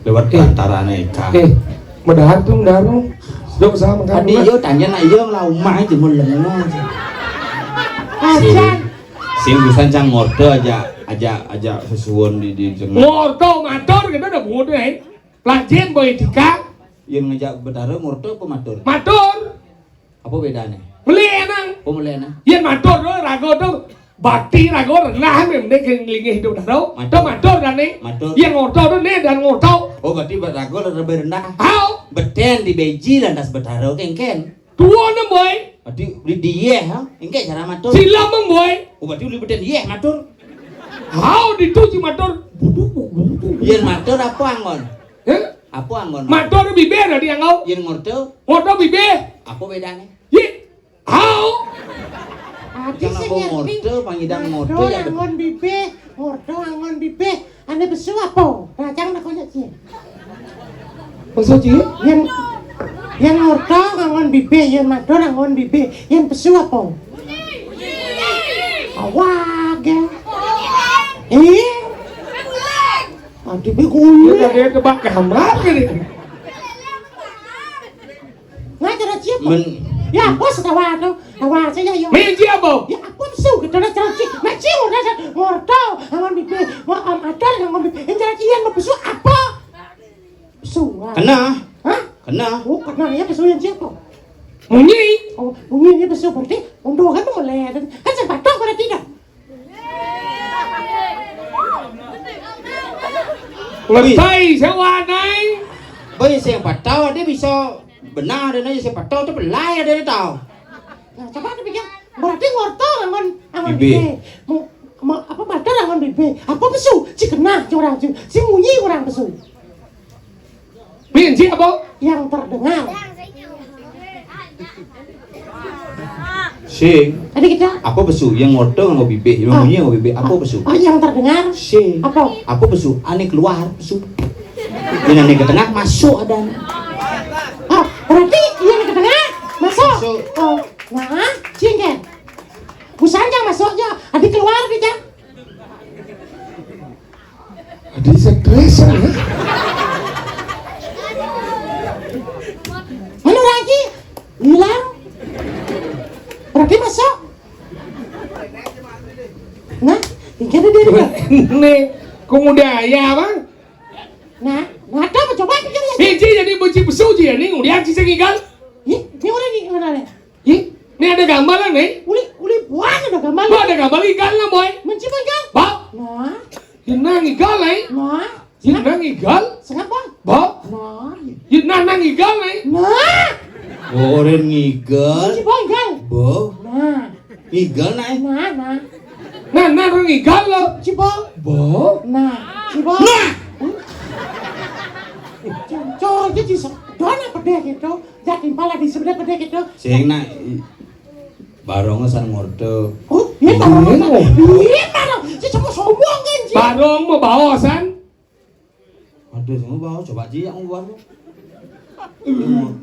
lewat Eh. Antarané Eka. Eh, mudahan tuh, mudahan tuh. Sudah usaha makan Adi dulu. Yo tanya nak iya lah umah aja mau lengo aja. Ajan. Sing busan cang ngorto aja, aja, aja sesuwun di, di tengah. Ngorto matur kita udah bungut, eh. Lajin boy etika. Yén ngajak Betara ngorto apa matur? Matur. Apa bédané? Melih enang. Oh, melih enang. Yén matur to, raga to, bakti raga rendah, mending linggih hidup daro. Matur. To matur dané. Matur. Yén ngorto to né dan ngorto. Oh, berarti raga lebih rendah. Hau. Betén di beji lantas Betara kéngkén. Tuwa né, boy. Berarti uli di yéh, ha? Engké cara matur. Sila meng, boy. Oh, berarti uli betén yéh matur. Hau ditu ci matur. Bubuk, bubuk, bubuk. Yén matur apa anggon? Hah? Apa anggon? Matur bibih dadi anggon. Yén ngorto? Ngorto bibih. Apa bédané? Yé. Hau. Ati sing ngerti. Ngorto, pangidang ngorto ya. Matur anggon bibih, ngorto anggon bibih. Ané pesu apa? Racang nak konyol ci. Pesu ci? Yén, yén ngorto anggon bibih, yén matur anggon bibih. Yén pesu apa? Awak ya. Iya. Adi bé kuwi. Ya, dia tebak gambar kali. Nah, cara cié apa? Men- Ya apa setawa to? Tawa saya ya. Miji apa? Ya apa pesu kita nak cara cié. Nak cié udah sa-, ngorto, anggon bibih, mau am atar anggon bibih. Yang cara cié mau pesu apa? Pesu. Ah. Kena. Hah? Kena. Oh, kena ya pesu yang cié apa? Munyi. Oh, munyi ya pesu berarti unduh kan mau meleh. Kan sing patuh berarti dah. Ngerti, sewanai. Boy, sing patuh dia bisa benar, dan aja sing patuh tuh belai ada dia tahu. Nah, coba dipikir. Berarti ngorto anggon, anggon bibih. Bibih. Mu-, ma-, apa matur anggon bibih? Apa pesu? Ci kena, ci orang, ci, ci munyi orang pesu. Min, ci apa? Yang terdengar. Sing. Tadi kita. Apa pesu? Yang ngorto nganggo bibih, yang Ah. Munyi nganggo bibih. Apa Ah. Pesu? Ah, yang terdengar. Sing. Apa? Apa pesu? Ané keluar pesu. Yang ané ke tengah masuk ada. Ah, berarti yang ke tengah masuk. Masuk. Oh, nah, sing kan. Busan yang masuk ya, adi keluar kita. Adi stres ya. Mana lagi? Hilang. Berarti masuk. Nah, ini dia. Nih, kemudian apa? Nah, nah, ada apa coba pikir ya? Hiji jadi benci pesu ji ya, nih, kemudian sing igal. Ih, ini udah nih, mana nih? Ih, ini ada gambaran nih. Uli, uli Wah, ada gambar. Wah, ada gambar ikan lah, boy. Menci, boy, kan? Ba. Nah. Jenang ikan, eh? Nah. Jenang ikan? Sengap, boy. Ba. Nah. Jenang nang ikan, eh? Nah. Orang ikan. Menci, boy, kan? Ba. Nah. Ngigal, nah, eh? Nah, nah. Nah, nah, orang ngigal lo. Cibo. Bo. Nah, cibo. Nah. Cor aja di se-, dona pedih gitu. Jadi malah di sebelah pedih gitu. Sing nak i-, barong san ngorte. Oh, iya, barong. Iya, barong. Si sama sombong kan, Ci. Barong mau baosan. Aduh, semua bawa coba aja yang luar tuh.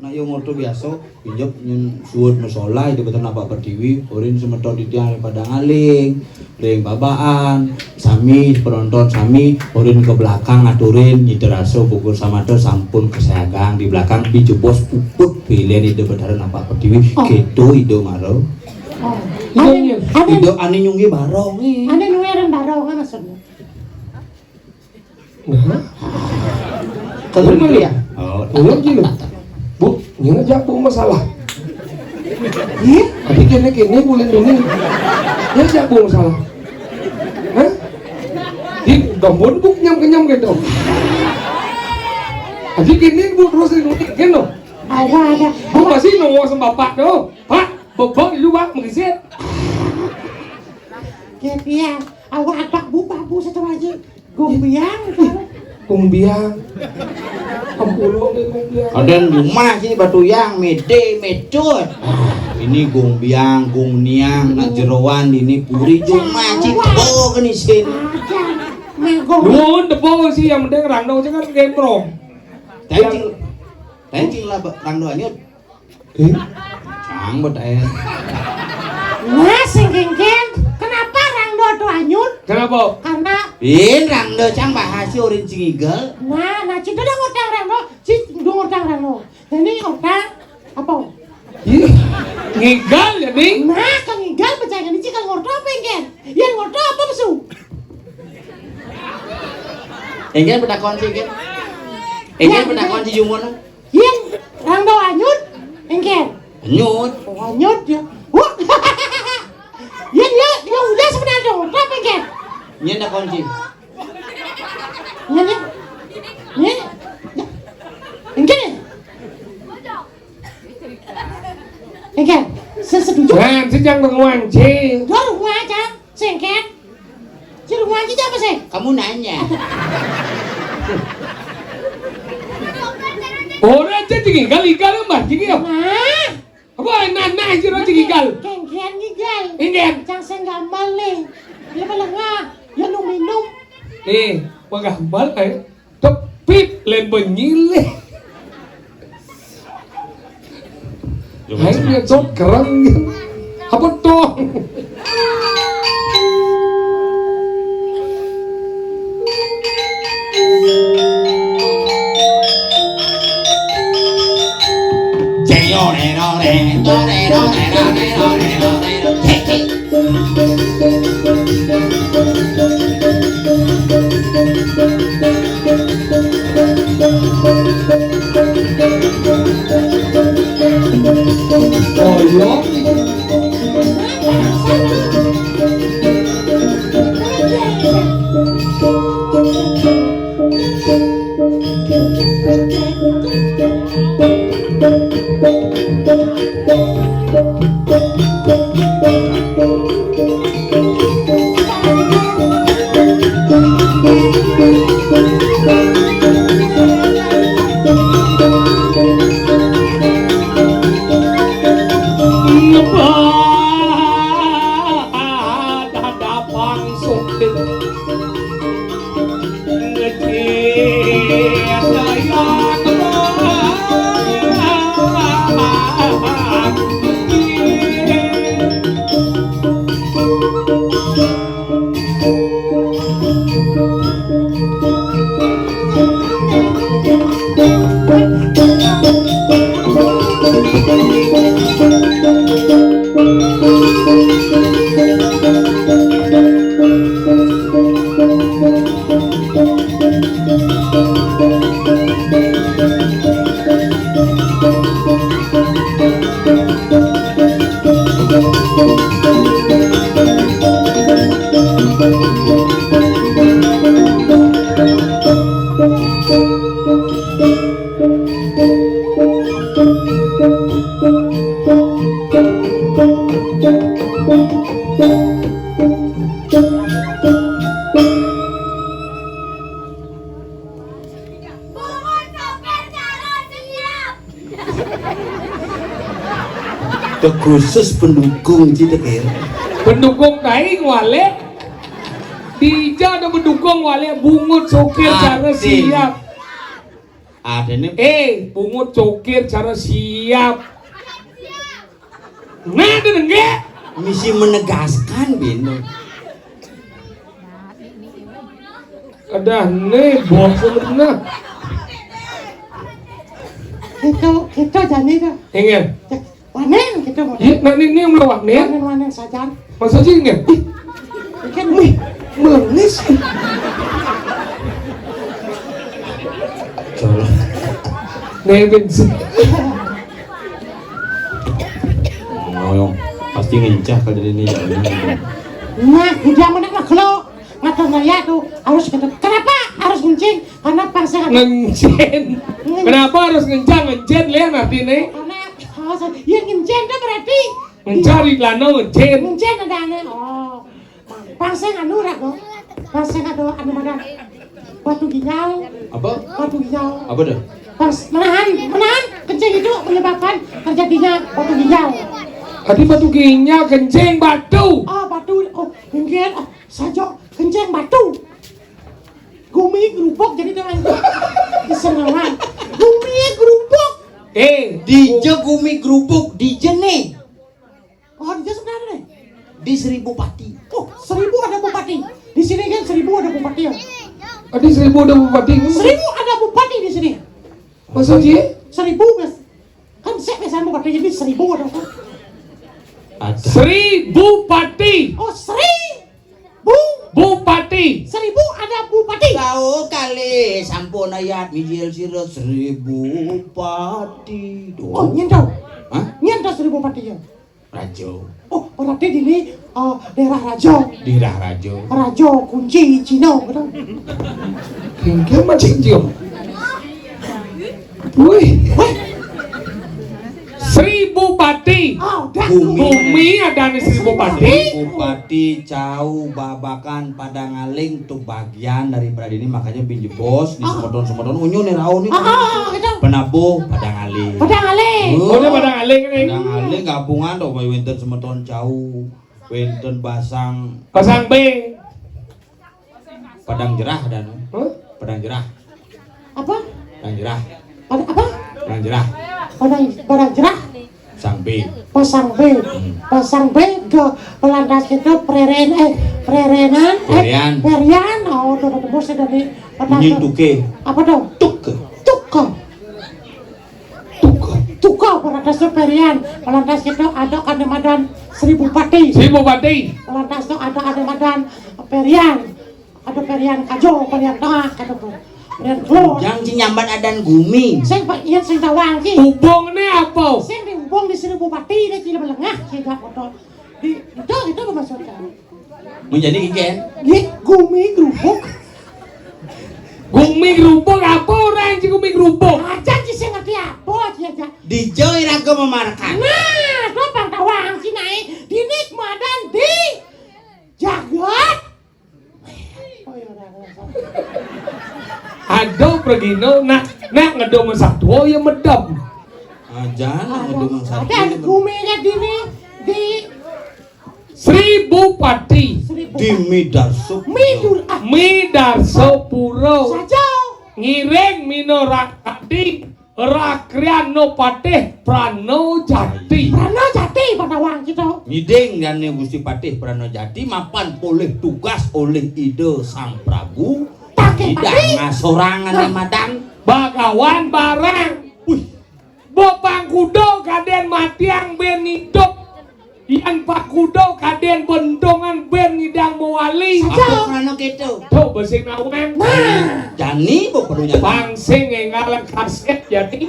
Nak yo ngorto biasa, injak nyun suud musola itu betul napa pertiwi, urin semeton titiang pada ngaling, ring babaan, sami penonton sami, urin ke belakang ngaturin, nyideraso bukur samata sampun kesagang di belakang, dijebos puput pilihan ide betara napa pertiwi, oh. Gitu ide maro. Oh. Ide, ade, ide ane nyunggi barong, eh. Ade nueran barong, maksudnya. Nah. Kalau dia. Oh, iya gini. Bu, ini aja bu masalah. Ih, tapi kene-kene bulan ini. Ya aja bu masalah. Hah? Di gambut bu kenyam-kenyam gitu. Tapi kene bu terus di rumah gitu. Ada, ada. Bu masih nunggu sama bapak tuh. Pak, bebek di luar mengisit. Ya, iya. Awak apak bu, pak bu satu lagi. Gumbiang, kan? Gumbiang. Ampun, oke, gumbiang. Ada rumah sih, batu yang, mede, metut. Ah, ini gumbiang, gumniang, nak jeroan, ini puri, cuma, cik, oh, kenisin. Ajan. Nah, gumbiang. Nuwun, tepung sih, yang penting rando aja kan gemprong. Tancing, tancing lah, Bang, rando anyut. Eh? Cang bet ae. Nah, sing kengken, kenapa rangdo tuh anyut? Kenapa? Karena Bin rangdo cang bahas si urin cingigel. Nah, nah, cinta udah ngutang rangdo, cinta udah ngutang rangdo. Jadi ngutang apa? Ih, ngigal ya, Ning? Nah, kang ngigal percaya ini cing kang ngorto apa engken? Yang ngorto apa mesu? Engken pernah kunci, engken? Engken pernah kunci jumon? Yen rangdo anyut, engken. Anyut. Oh, anyut ya. Wah. Yen ya, ya udah sebenarnya dong. Berapa engken? Nyen dah kunci. Yen ya. Yen. Ya. Engken. Engken. Sesetuju. Nah, sejak menguanci. Dua rumah aja. Sengket. Si rumah aja apa sih? Kamu nanya. Ora aja digigal-igal, Mbah, iki ya. Nah. Apa enak-enak sira digigal? Kengkian gigal. Inggih. Cang sing gamal nih. Ya pelengah, ya nu minum. Eh, penggambal ae. Tepit len benyilih. Hai nyedot kereng. Apa tuh? Khusus pendukung cita kira. Pendukung tai ngwalek. Dija ada pendukung ngwalek bungut sokir cara siap. Ada nih. Eh, bungut sokir cara siap. Nah, ada nggak? Misi menegaskan bino. Ada nih, bos bener. Itu, itu jani tuh. Ingin. Waneng gitu, waneng. Iya, nah, ini, ini yang melawan nih. Waneng, waneng sajan. Masa sih, nggak? Ih, kan nih, melengis. Nih, Vince. Ngoyong. Pasti ngencah kalau ini, ya. Nah, udah mana lah, kalau ngata ngaya tuh harus gitu. Kenapa harus ngencing? Karena pangsa ngencing. Kenapa harus ngencang? Ngencing, lihat artinya. Karena, oh, yang ngencing tuh berarti mencari lano ngencing. Ngencing ada aneh. Oh. Pangsa anu rak, kok. Pangsa ada anu mana? Batu ginjal. Apa? Batu ginjal. Apa dah? Pas menahan, menahan kencing itu menyebabkan terjadinya batu ginjal. Tadi batu ginjal, kencing batu. Oh, batu. Oh, mungkin. Oh, saja kencing batu. Gumi gerubuk jadi dengan kesenangan. Gumi gerubuk. Eh, dija gumi gerubuk, dija nih. Oh, dija sebenarnya nih. Di Seribu Pati. Oh, Seribu ada bupati. Di sini kan Seribu ada bupati ya. Tadi Seribu ada bupati. Seribu ada bupati di sini. Masa sih? Seribu, Mas. Kan saya biasa bupati jadi Seribu ada apa? Ada. Seribu Pati. Oh, Sri Bu. Bupati. Seribu ada bupati. Tahu kali, sampun ayat mijil sira Seribu Pati. Oh, nyen tau. Hah? Nyen tau Seribu Pati ya? Rajo. Oh, berarti di ini, eh, daerah Rajo. Daerah Rajo. Rajo kunci Cina, betul? Kengke macam cium. Wih. Wih. Seribu Pati. Oh, dah. Bumi. Bumi ada di Seribu Pati. Seribu Pati, cau, babakan, Padang Aling tuh bagian daripada ini, makanya pinjebos di semeton-semeton unyu nih rau nih. Ah, ah, ah, itu. Penabuh Padang Aling. Padang Aling. Oh, dia Padang Aling nih. Padang Aling gabungan tuh, wenten semeton cau, wenten basang. Basang B. Padang Jerah dan. Hah? Padang Jerah. Apa? Padang Jerah. Pada apa? Padang Jerah. Padang, Padang Jerah. Pasang B. Pasang B. Hmm. Pasang B ke pelantas itu preren, eh, prerenan, eh, Perian. Perian. Oh, udah ketemu sih dari Nyi Tuke. Apa dong? Tuke. Tuke. Tuke. Tuke, pelantas itu perian. Pelantas itu ada kandemadan Seribu Pati. Seribu Pati. Pelantas itu ada kandemadan perian. Ada perian kajo, perian tengah, kata tuh. Perian keluar. Jangan sing nyambat adan gumi. Sing Pak Ian sing tawang ki. Hubung ne apa? Sing di hubung di Seribu Pati, di Cina Melengah, sing gak foto. Di, itu, itu maksudnya. Menjadi ikan? Nggih, gumi gerubuk. Gumi gerubuk apa orang sing gumi gerubuk? Aja sih sing ngerti apa sih aja. Di Jawa iraga memarkan. Nah, to pang tawang sih naik. Dinik madan di jagat. Ada pragina nak, nak ngedong satua ya medem. Aja nak ngedong satua. Ada gumi ya dini di Seribu Pati. Seribu. Di Midarso. Midul ah. Midarso Pura. Saja. Ngiring mino rakadi. Rakriano Patih Prano Jati. Prano Jati, Panawang kita. Ngiding dane Gusti Patih Prano Jati mapan polih tugas oleh Ida Sang Prabu. Pakai Ida Patih. Ngasorang ane madan. Bagawan barang. Wih. Bopang kuda kaden matiang ben idup. Yan pakuda kaden bentongan ben ngidang mawali. Saja. Apa krana keto? Tuh, besing nawang. Nah. Jani, bu perlu jani. Pangsing engalang kaset jadi.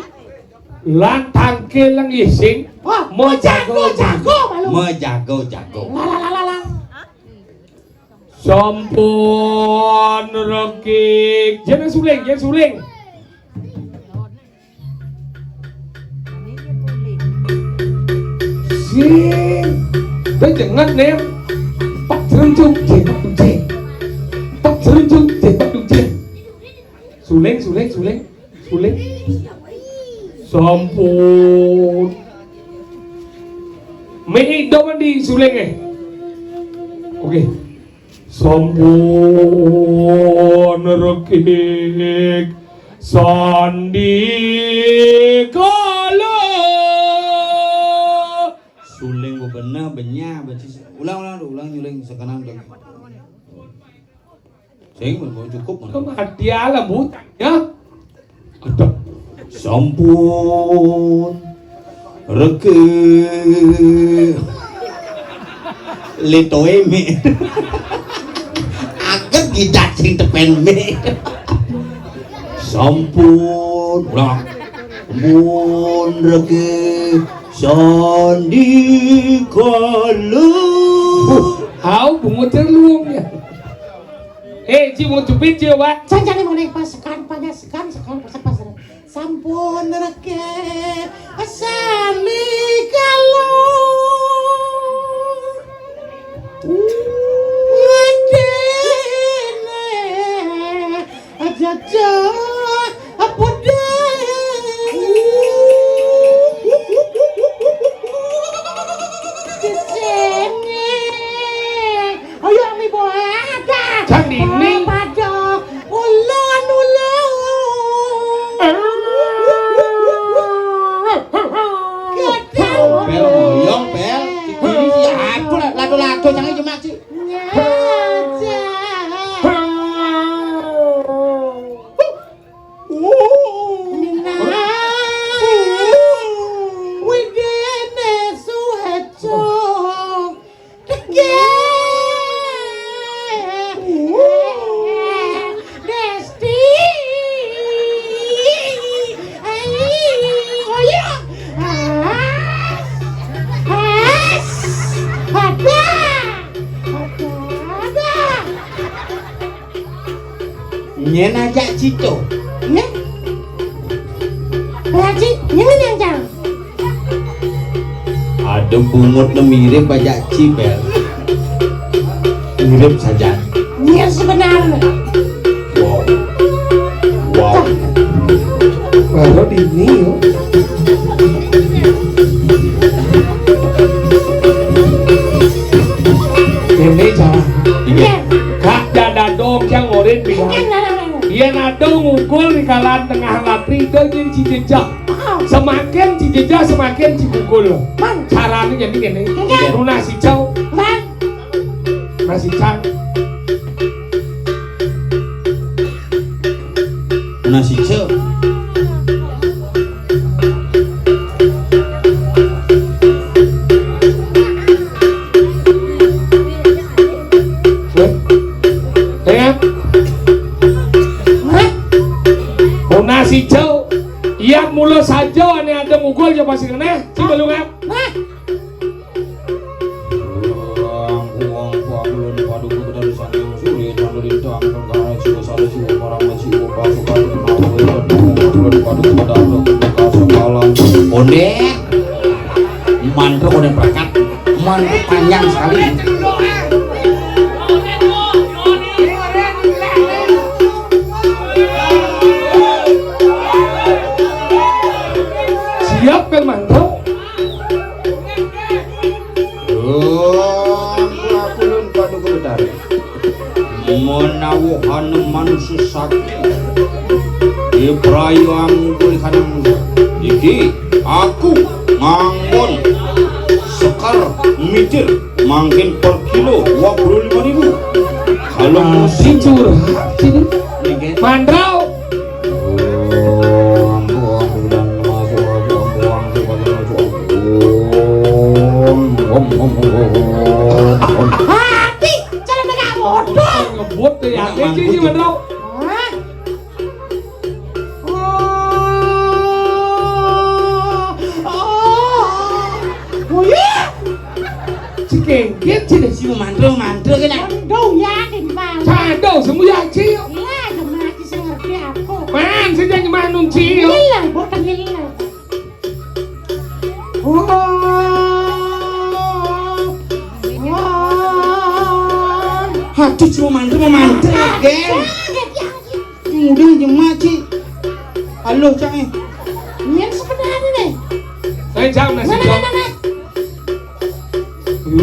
Lan tangkil lang ising. Wah, mejago, mejago, jago, malu. Mejago, jago. La, la, la, la, la. Sampun rekik. Jangan suling, jangan suling. Sing. Dah jengat, Nem. Pak Jerunjung, jeng, Pak Jerunjung. Pak Jerunjung, jeng, Pak Jerunjung. Suling, suling, suling. Suling. Sampun. Mik do mandi suling eh. Oke. Sampun rekik sandi kala. Suling bebenah benyah, beci ulang, ulang, ulang nyuling sekenang deh. Sing mau cukup mana? Kematian lah, Bu. Ya. Aduh. Sampun. Reke. Letoe me. Aget gidat sing tepen me. Sampun. Ulang. Mun reke. Sandi kala. Hau bungut terluung ya. Eh, Ci, mau jepit, Ci, Wak. Janjane mone pas sekan, pas sekan, sekan, pas, pas. Sampun reke sami kala. Ngendene aja cah apa deh. Cecene. Ayo, mi bola. Candini. Padha. Ulun, ulun. Gedang. Bel, oyong, Bel. Iki iki apa, lado-lado, jangan cuma, Ci. Ngajak. Minang. Widene suweco. Tegeh. Desti. Ayo. As. As. Ada. Ada. Ada. Nyen ajak cito. Nyen. Berarti nyen yang cang. Aduh, bungut ne mirip ajak Cibel. Mirip saja. Nyen sebenarnya. Wow. Wow. Baru di ini yo. Ini cara. Iya. Kak, janda dong, yang ngorin bilang. Iya, nah, nah, nah, nah. Yen ada ngugul di kalangan tengah latri, ida yen cicicah. Ah. Semakin cicicah, semakin cigugul. Man. Carane jadi ngene. Iya. Nunas icau. Man. Nunas icau. Nunas icau. Hah? Nunas icau. Iya, mula saja ane ada ngugul aja pasti kena. Coba lu ngap. Hah? Onde. Mantra onde perangkat. Mantra panjang sekali. Siap kan mantra? Oh, aku lun Paduka Betara. Menawa ana manusa sakti, diprayu anggul kanang iki, aku nganggon sekar mitir mangkin per kilo dua puluh lima ribu. Kalau musim curhat sini. Mandrau. Hati, cara negak bodoh. Ngebut deh ya. Ini sih, Mandrau. Hah? Oh. Oh. Buyut. Cikengkit, cina si mantra-mantra kena. Aduh, ya, timpal. Cado, semua ya, Ci. Iya, cuma Ci sing ngerti aku. Man, sing jadi manung, Ci. Iya, bukan iya. Wah. Wah. Aduh, cuma mantra, mau mantra, geng. Kaget ya. Udah jemak, Ci. Halo, Cak, eh. Ini sebenarnya nih. Saya jam masih. Mana, mana, mana?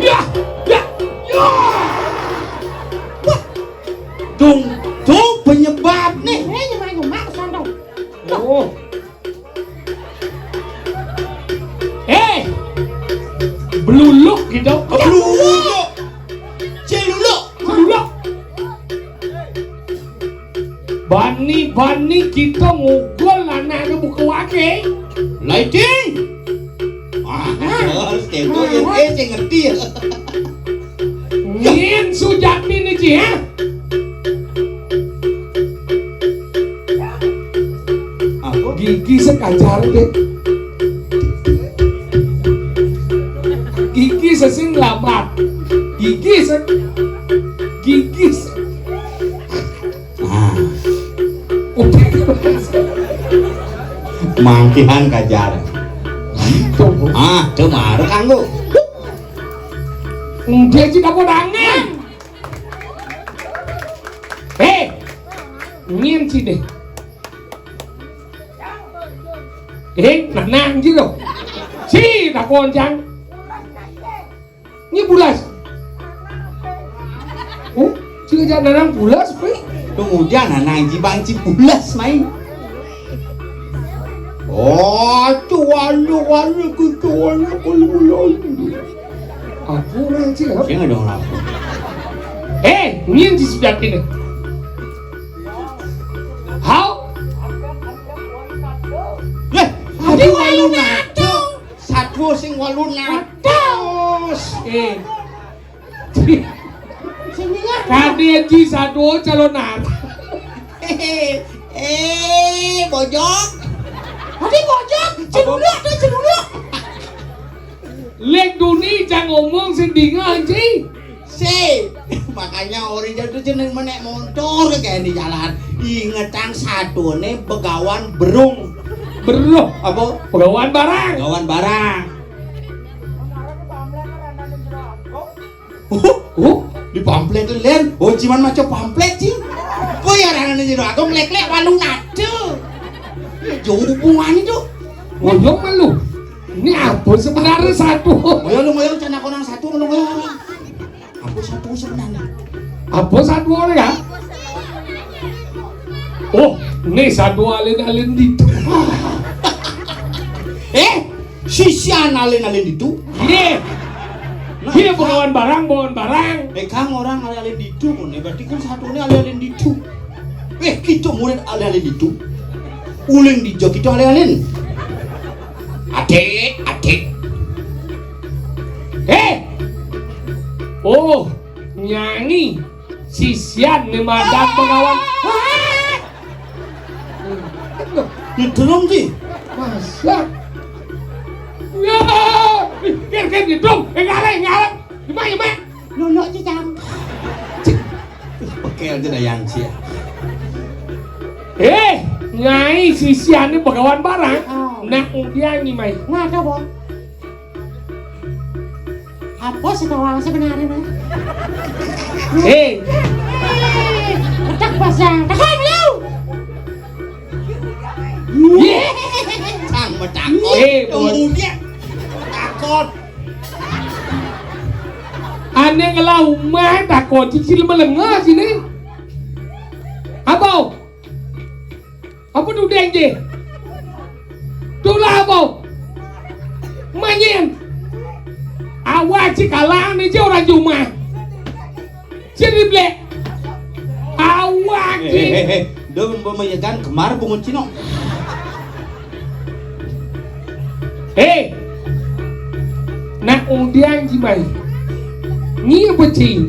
Ya, ya, ya. Wah. Dung, dung penyebab nih. Eh, nyemak-nyemak ke sana. Oh. Eh, beluluk gitu. Beluluk. Celuluk. Celuluk. Bani-bani kita mukul anak ke buka wake. Lighting. Ah, terus tempo ya, eh, saya ngerti ya. Nyen sujati nih, Ci, ya. Apa? Gigi sekajar deh. Gigi sesing labat. Gigi se gigi se Ah. Mangkihan kajar. Ah, cemar kanggo. Dia ci dapo dangan. Eh, nyen ci deh. Eh, nah, nah, gitu. Ci dapo jang. Nyi bulas. Oh, sing aja nanang bulas, Pi. Kemudian nanang jibang ci bulas main. Oh, cuwala, wala, kucuwala, kucuwala. Aku orang sih, ya. Saya nggak ada orang. Eh, nyen di sudah ini. Hau. Eh, aduh, walu nado. Satua sing walu nados. Eh. Sing ingat. Kadé Ji satua calonan. Eh, bojog. Adi bojog, ceduluk tuh ceduluk. Lek duni jang ngomong sing dingeh, Ji. Sip. Makanya orang jatuh jeneng menek motor ke kayak di jalan. Ingetang satune Begawan Berung. Beruh. Apa? Begawan Barang. Begawan Barang. Oh, oh, di pamflet len. Oh, ciman maca pamflet, Cing. Kok ya ranane jero aku lek-lek walu nado. Ya, jauh hubungannya tuh. Ngomong malu. Ini apa sebenarnya satu? Ayo lu, ayo, cana konang satu, lu, ayo. Apa satu sebenarnya? Apa satu oleh ya? Oh, ini satu alin-alin di. Eh, sisian alin-alin itu. Iya. Nah, iya, bawaan barang, bawaan barang. Eh, kang orang alin-alin itu, pun, eh, berarti kan satu ini alin-alin itu. Eh, kita murid alin-alin itu. Uling di jok itu alin-alin. Adik, adik. Eh. Oh, nyanyi. Sisian nih madan pengawan. Nyedrong sih. Masa? Ya. Ih, kir, kir, nyedrong. Eh, ngarep, ngarep. Gimana, gimana? Nunuk, Cicang. Pekel aja dah yang sia. Eh, nyai sisian nih pengawan barang. Oh. Nak udian nih, Mai. Nah, ada, Bang. Apa sih tawang sebenarnya, Mas? Eh. Petak pasang. Takon lu. Ye. Sang metakon. Eh, tunggu dia. Takon. Ane ngelah umah takon cicil melengah sini. Apa? Apa tu deng je? Tulah apa? Manyen. Awak ci kalang ni je orang jumah. Jadi blek. Awak ci. Eh, eh, eh, eh. Dia memeyekan kemar bungut cino. Eh. Nak udian ci mai. Ni apa ci?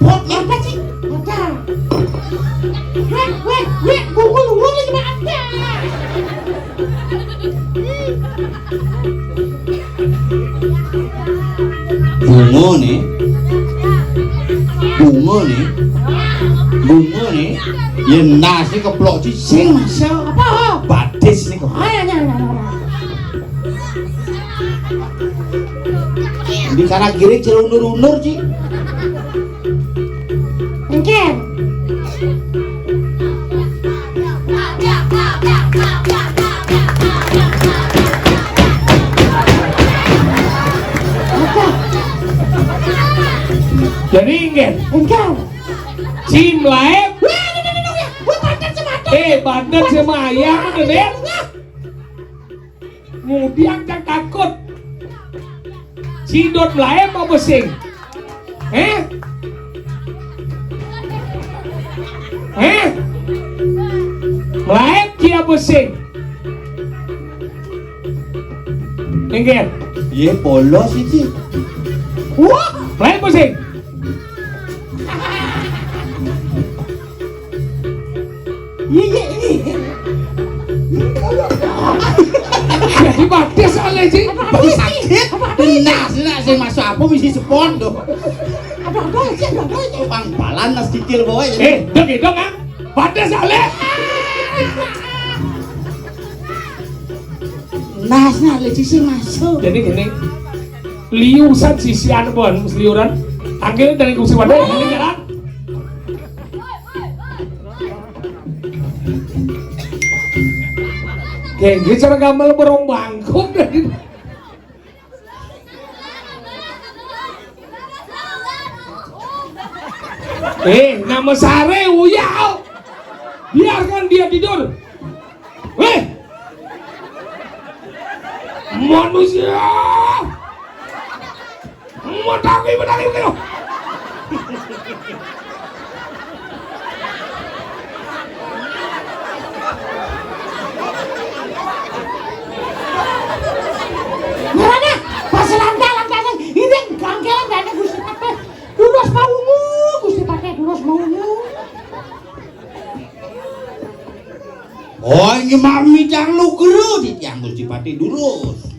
pot nih. Apa sih? Ada. Weh, weh, weh, bungul, bungul, ini mah ada. Bunga nih. Bunga nih. Bunga nih. Yen nasi keplok ci sing masuk. Apa? Badis nih kok. Ayo, ayo, ayo, ayo. Di kanan kiri celunur-unur, Ci. Engken. Jadi engken. Engken. Ci mlaep. Wah, ini, ini, ini, ini. Wah, banten sematuk. Eh, banten semayang, bener, ya? Ngudiang cang takut. Ci dot mlaep apa sing? Eh? Eh? Mlaep ci apa sing? Engken. Ye polos iki. Wah, mlaep apa sing? Iya, iya, iya. Jadi badis soalnya, Ci. Badis sakit. Nah, sih, sing masuk apa mesti sepon tuh. Ada, ada, Ci, ada, ada, Ci. Pang balan nas kikil bawa ya. Eh, dong, dong, ah. Badis soalnya. Nas, nah, leci sing masuk. Jadi gini, liusan sisian pon, liuran. Akhirnya dari kursi wadah, ini kan. Gengge cara gamel berong bangkok dari. Eh, nama sare uyau. Biarkan dia tidur. Eh. Manusia. Matangi, matangi, matangi. Marana, pas langkah-langkahnya, ini gangkelan dana Gusti Patih. Durus maungu, Gusti Patih, durus maungu. Oh, ini mami cang lugru, di tiang Gusti Patih durus.